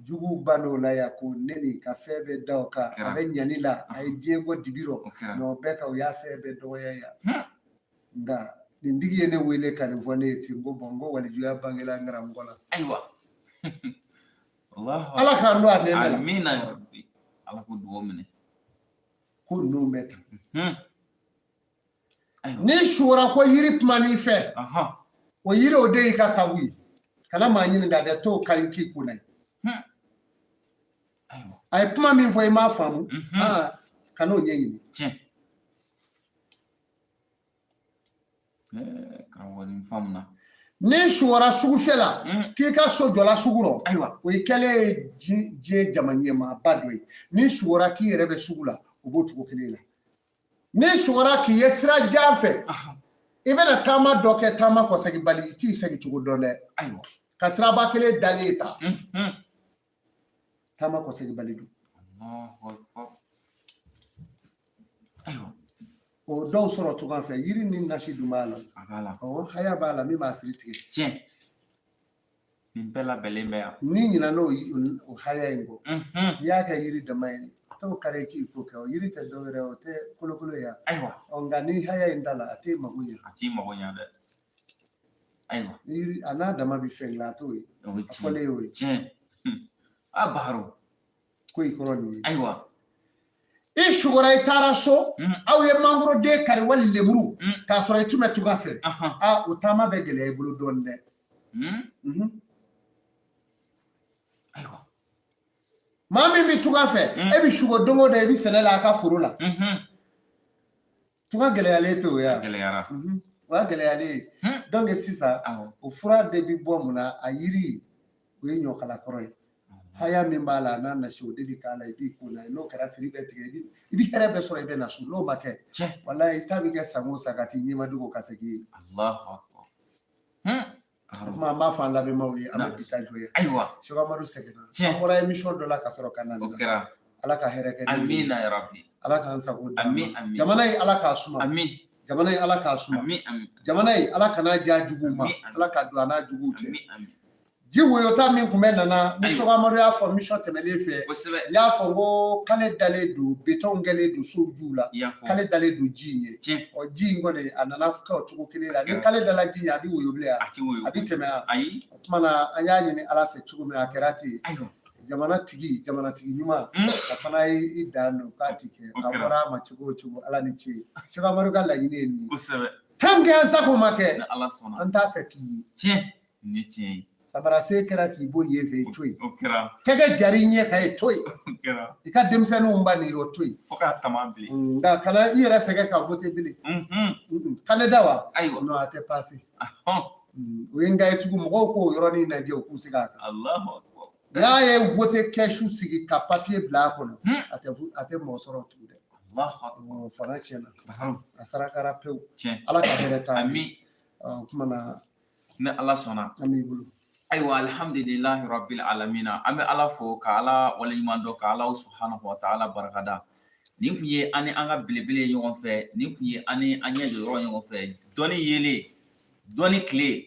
jugu ba n'o la yan ko ne ni ka fɛn bɛɛ da o kan, a bɛ ɲani la, a ye diɲɛ bɔ dibi rɔ, mɛ o bɛɛ kan, o y'a fɛn bɛɛ dɔgɔya yan. Nka nin tigi ye ne wele ka nin fɔ ne ye ten, ko bɔn, ko walijuya bangela n karamɔgɔ la. Ayiwa, Ala k'an don a nɛɛmɛ la. Amina ya rabbi, Ala ko dugawu minɛ. Ko ninnu bɛ tan. N'i sugora ko yiri kuman'i fɛ, o yiri o de y'i ka sabu ye. Kana maa ɲininka dɛ, t'o kari k'i kunna ye. A ye kuma min fɔ, i m'a faamu, kan'o ɲɛɲini. Tiɲɛ, karamɔgɔ, nin faamuna. N'i sugora sugufiyɛ la k'i ka so jɔla sugu rɔ, o ye kɛlen ye diɲɛ jama ɲɛmaaba dɔ ye. N'i sugora k'i yɛrɛ bɛ sugu la, o b'o cogo kelen la. N'i sugora k'i ye sira jan fɛ, i bɛna taama dɔ kɛ, taama kɔsegibali, i t'i segin cogo dɔn dɛ. Ka siraba kelen dalen ye ta, taama kɔsegibali don. Ayiwa, o dɔw sɔrɔ tunga fɛ, yiri ni nasi dun b'a la. A b'a la. Awɔ, haya b'a la min b'a siri tigɛ. Tiɲɛ, nin bɛɛ labɛnlen bɛ yan. N'i ɲinɛna o haya in kɔ, n'i y'a kɛ yiri dama ye, t'o kari k'i ko kɛ, o yiri tɛ dɔwɛrɛ, o tɛ kolokolo ye. Ayiwa. Nka ni haya in t'a la, a t'e mago ɲɛ. A t'i mago ɲɛ dɛ. Ayiwa. Yiri a n'a dama bɛ fɛn dilan, a t'o ye. O ye a fɔlen y'o ye. Tiɲɛ, a Baharu. Ko i kɔrɔ nin ye. Ayiwa. I sugora, i taara so, aw ye mangoroden kari wali lemuru, k'a sɔrɔ i tun bɛ tunga fɛ, aa, o taama bɛ gɛlɛya i bolo dɔɔnin dɛ. Ayiwa. Maa min bɛ tunga fɛ, e bɛ sugo don o don, i bɛ sɛnɛ la a ka foro la, tunga gɛlɛyalen tɛ o ye wa? Gɛlɛyara. O y'a gɛlɛyalen ye. Donc sisan, o fura de bɛ bɔ mun na? A yiri, o ye ɲɔkala kɔrɔ ye. Haya min b'a la, a n'a nasi, o de bɛ k'a la, i b'i ko n'a ye. N'o kɛra, siri bɛ tigɛ, i bɛ hɛrɛ bɛɛ sɔrɔ, i bɛ na so. N'o ma kɛ, walayi, i ta bɛ kɛ san o san ka t'i ɲɛmadogo ka segin yen. Allahu akbar. O tuma, an b'a fɔ an lamɛnbaaw ye, an bɛ bi ta jɔ yan. Ayiwa. Sɛki Amadu sɛgɛnna. An bɔra émission dɔ la ka sɔrɔ ka na nin O kɛra. Ala ka hɛrɛ kɛ. Amina ya rabbi. Ala k'an sago d'an ma. Amin, amin. Jamana in, Ala k'a suma. Amin. Jamana in, Ala k'a suma. Amin, amin. Jamana in, Ala kana diya juguw ma. Amin, amin. Ala ka don a n'a juguw cɛ. Amin, amin. Ji woyota min tun bɛ nana ni Sɛki Amadu y'a fɔ mission tɛmɛnen fɛ, Kosɛbɛ. n y'a fɔ ko k'ale dalen don béton kɛlen don sow juw la, I y'a fɔ. k'ale dalen don ji in ye. Tiɲɛ. Ɔ, ji in kɔni, a nana kɛ o cogo kelen la. Ni k'ale dala ji in, a bɛ woyo bilen A ti woyo. A bɛ tɛmɛ wa? Ayi. O tuma na, an y'a ɲini Ala fɛ cogo min na, a kɛra ten. Ayiwa. Jamana tigi, jamanatigi ɲuman, a fana ye i dan don k'a ti kɛ. O A kɛra. bɔra a ma cogo o cogo, Ala ni ce. Sɛki Amadu ka laɲini ye nin ye. Kosɛbɛ. Tant que an sago ma kɛ, Ni Ala sɔnna. an t'a fɛ k'i ye. Tiɲɛ. Nin ye tiɲɛ ye. Sabarase kɛra k'i bɔ yen fɛ, i to yen. O kɛra. Tɛgɛ jari ɲɛ kan, i to yen. O kɛra. I ka denmisɛnninw ba nin o to yen. Fo k'a tama bilen. Nka kana i yɛrɛ sɛgɛn ka voter bilen. Candidat wa? Ayiwa. Non, a tɛ passer. O ye n ka ye tugun, mɔgɔw k'o yɔrɔnin lajɛ, u k'u sigi a kan. Allahu akbar. N'a ye vote kɛsu sigi ka papier bila a kɔnɔ, a tɛ mɔgɔ sɔrɔ tugun dɛ. Allahu akbar. Fanga tiɲɛna. Baharu. A sarakara pewu. Tiɲɛ. Ala ka hɛrɛ k'an ye. Amin. O tuma na, Ni Ala sɔnna. An b'i bolo. Ayiwa, alhamdulilahi rabbil alamina, an bɛ Ala fo ka Ala waleɲuman dɔn, ka Ala subhanahu wa ta'ala barikada. Nin kun ye an ni an ka belebele ye ɲɔgɔn fɛ, nin kun ye an ni an ɲɛ jɔyɔrɔ ɲɔgɔn fɛ, dɔnni yeelen, dɔnni tile,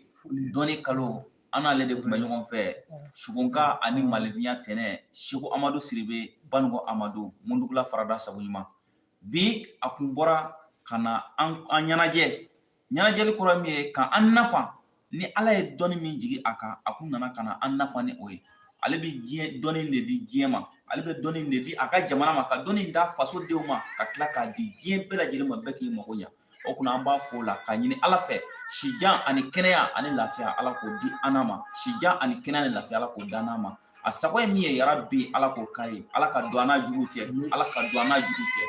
dɔnni kalo, an n'ale de tun bɛ ɲɔgɔn fɛ. Sugunka ani malifinya tɛnɛ, Sɛki Amadu Sidibe, Banugo Amadu, Mundugula farada sago ɲuman. Bi a kun bɔra ka na an ɲɛnajɛ. Ɲɛnajɛli kɔrɔ min ye ka an nafa ni Ala ye dɔnni min jigin a kan, a kun nana ka na an nafa ni o ye. Ale bɛ diɲɛ dɔnni de di diɲɛ ma, ale bɛ dɔnni de di a ka jamana ma, ka dɔnni d'a fasodenw ma, ka tila k'a di diɲɛ bɛɛ lajɛlen ma, bɛɛ k'i mago ɲa. O kunna an b'a fo la k'a ɲini Ala fɛ, sijan ani kɛnɛya ani lafiya, Ala k'o di an n'a ma. Sijan ani kɛnɛya ni lafiya, Ala k'o di an n'a ma. A sago ye min ye, yarabi Ala k'o k'a ye. Ala ka don an n'a jugu cɛ, Ala ka don an n'a jugu cɛ.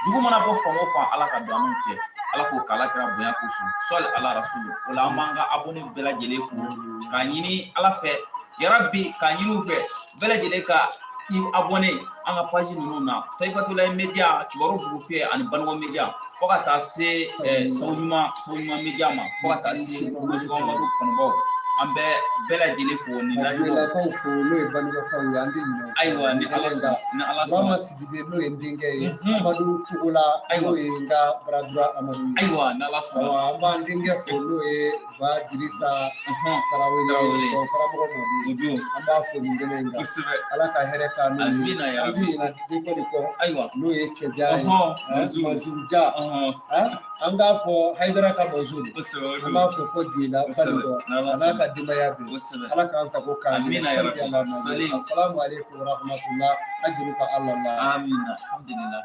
Jugu mana bɔ fan o fan, Ala ka don an n'u cɛ. Ala k'o k'Ala kira bonya kosɔn, sɔli ala rasulu. O la an b'an ka abonné bɛɛ lajɛlen fo k'a ɲini Ala fɛ, yarabi, k'a ɲini u fɛ bɛɛ lajɛlen ka i abonné an ka page ninnu na, Tayifatulayi media, Kibaru Bugufiyɛ ani Banikɔ media, fo ka taa se Sago Ɲuman, Sago Ɲuman media ma, fo ka taa se Gosi Mamadu kanubaw. An bɛ bɛɛ lajɛlen fo ni lajɛw. Lakaw fo, n'o ye Banikɔkaw ye, an tɛ ɲinɛ o kɔ. Ayiwa, ni Ala sɔnna, ni Ala sɔnna. Mama Sidibe, n'o ye n denkɛ ye, Amadu Togola, n'o ye n ka bras droit Amadu ye. Ayiwa, ni Ala sɔnna. Ayiwa, an b'an denkɛ fo, n'o ye Ba Dirisa Tarawele, karamɔgɔ Madu ye. An b'a fo nin kɛnɛ in kan. Ala ka hɛrɛ k'an n'u ye. Amina An yarabi. tɛ ɲinɛ denkɛ de kɔ. N'o ye Cɛja ye, Mansuruja. An k'a fɔ Hayidara ka Mansuru. An b'a fɔ fɔ Joyila Banikɔ, a n'a ka denbaya bɛɛ. Ala k'an sago k'an ye. Amina yarabi. Sali. Assalamu alaikum warahmatullah. Ajruka Allah. Amina. Alhamdulillah.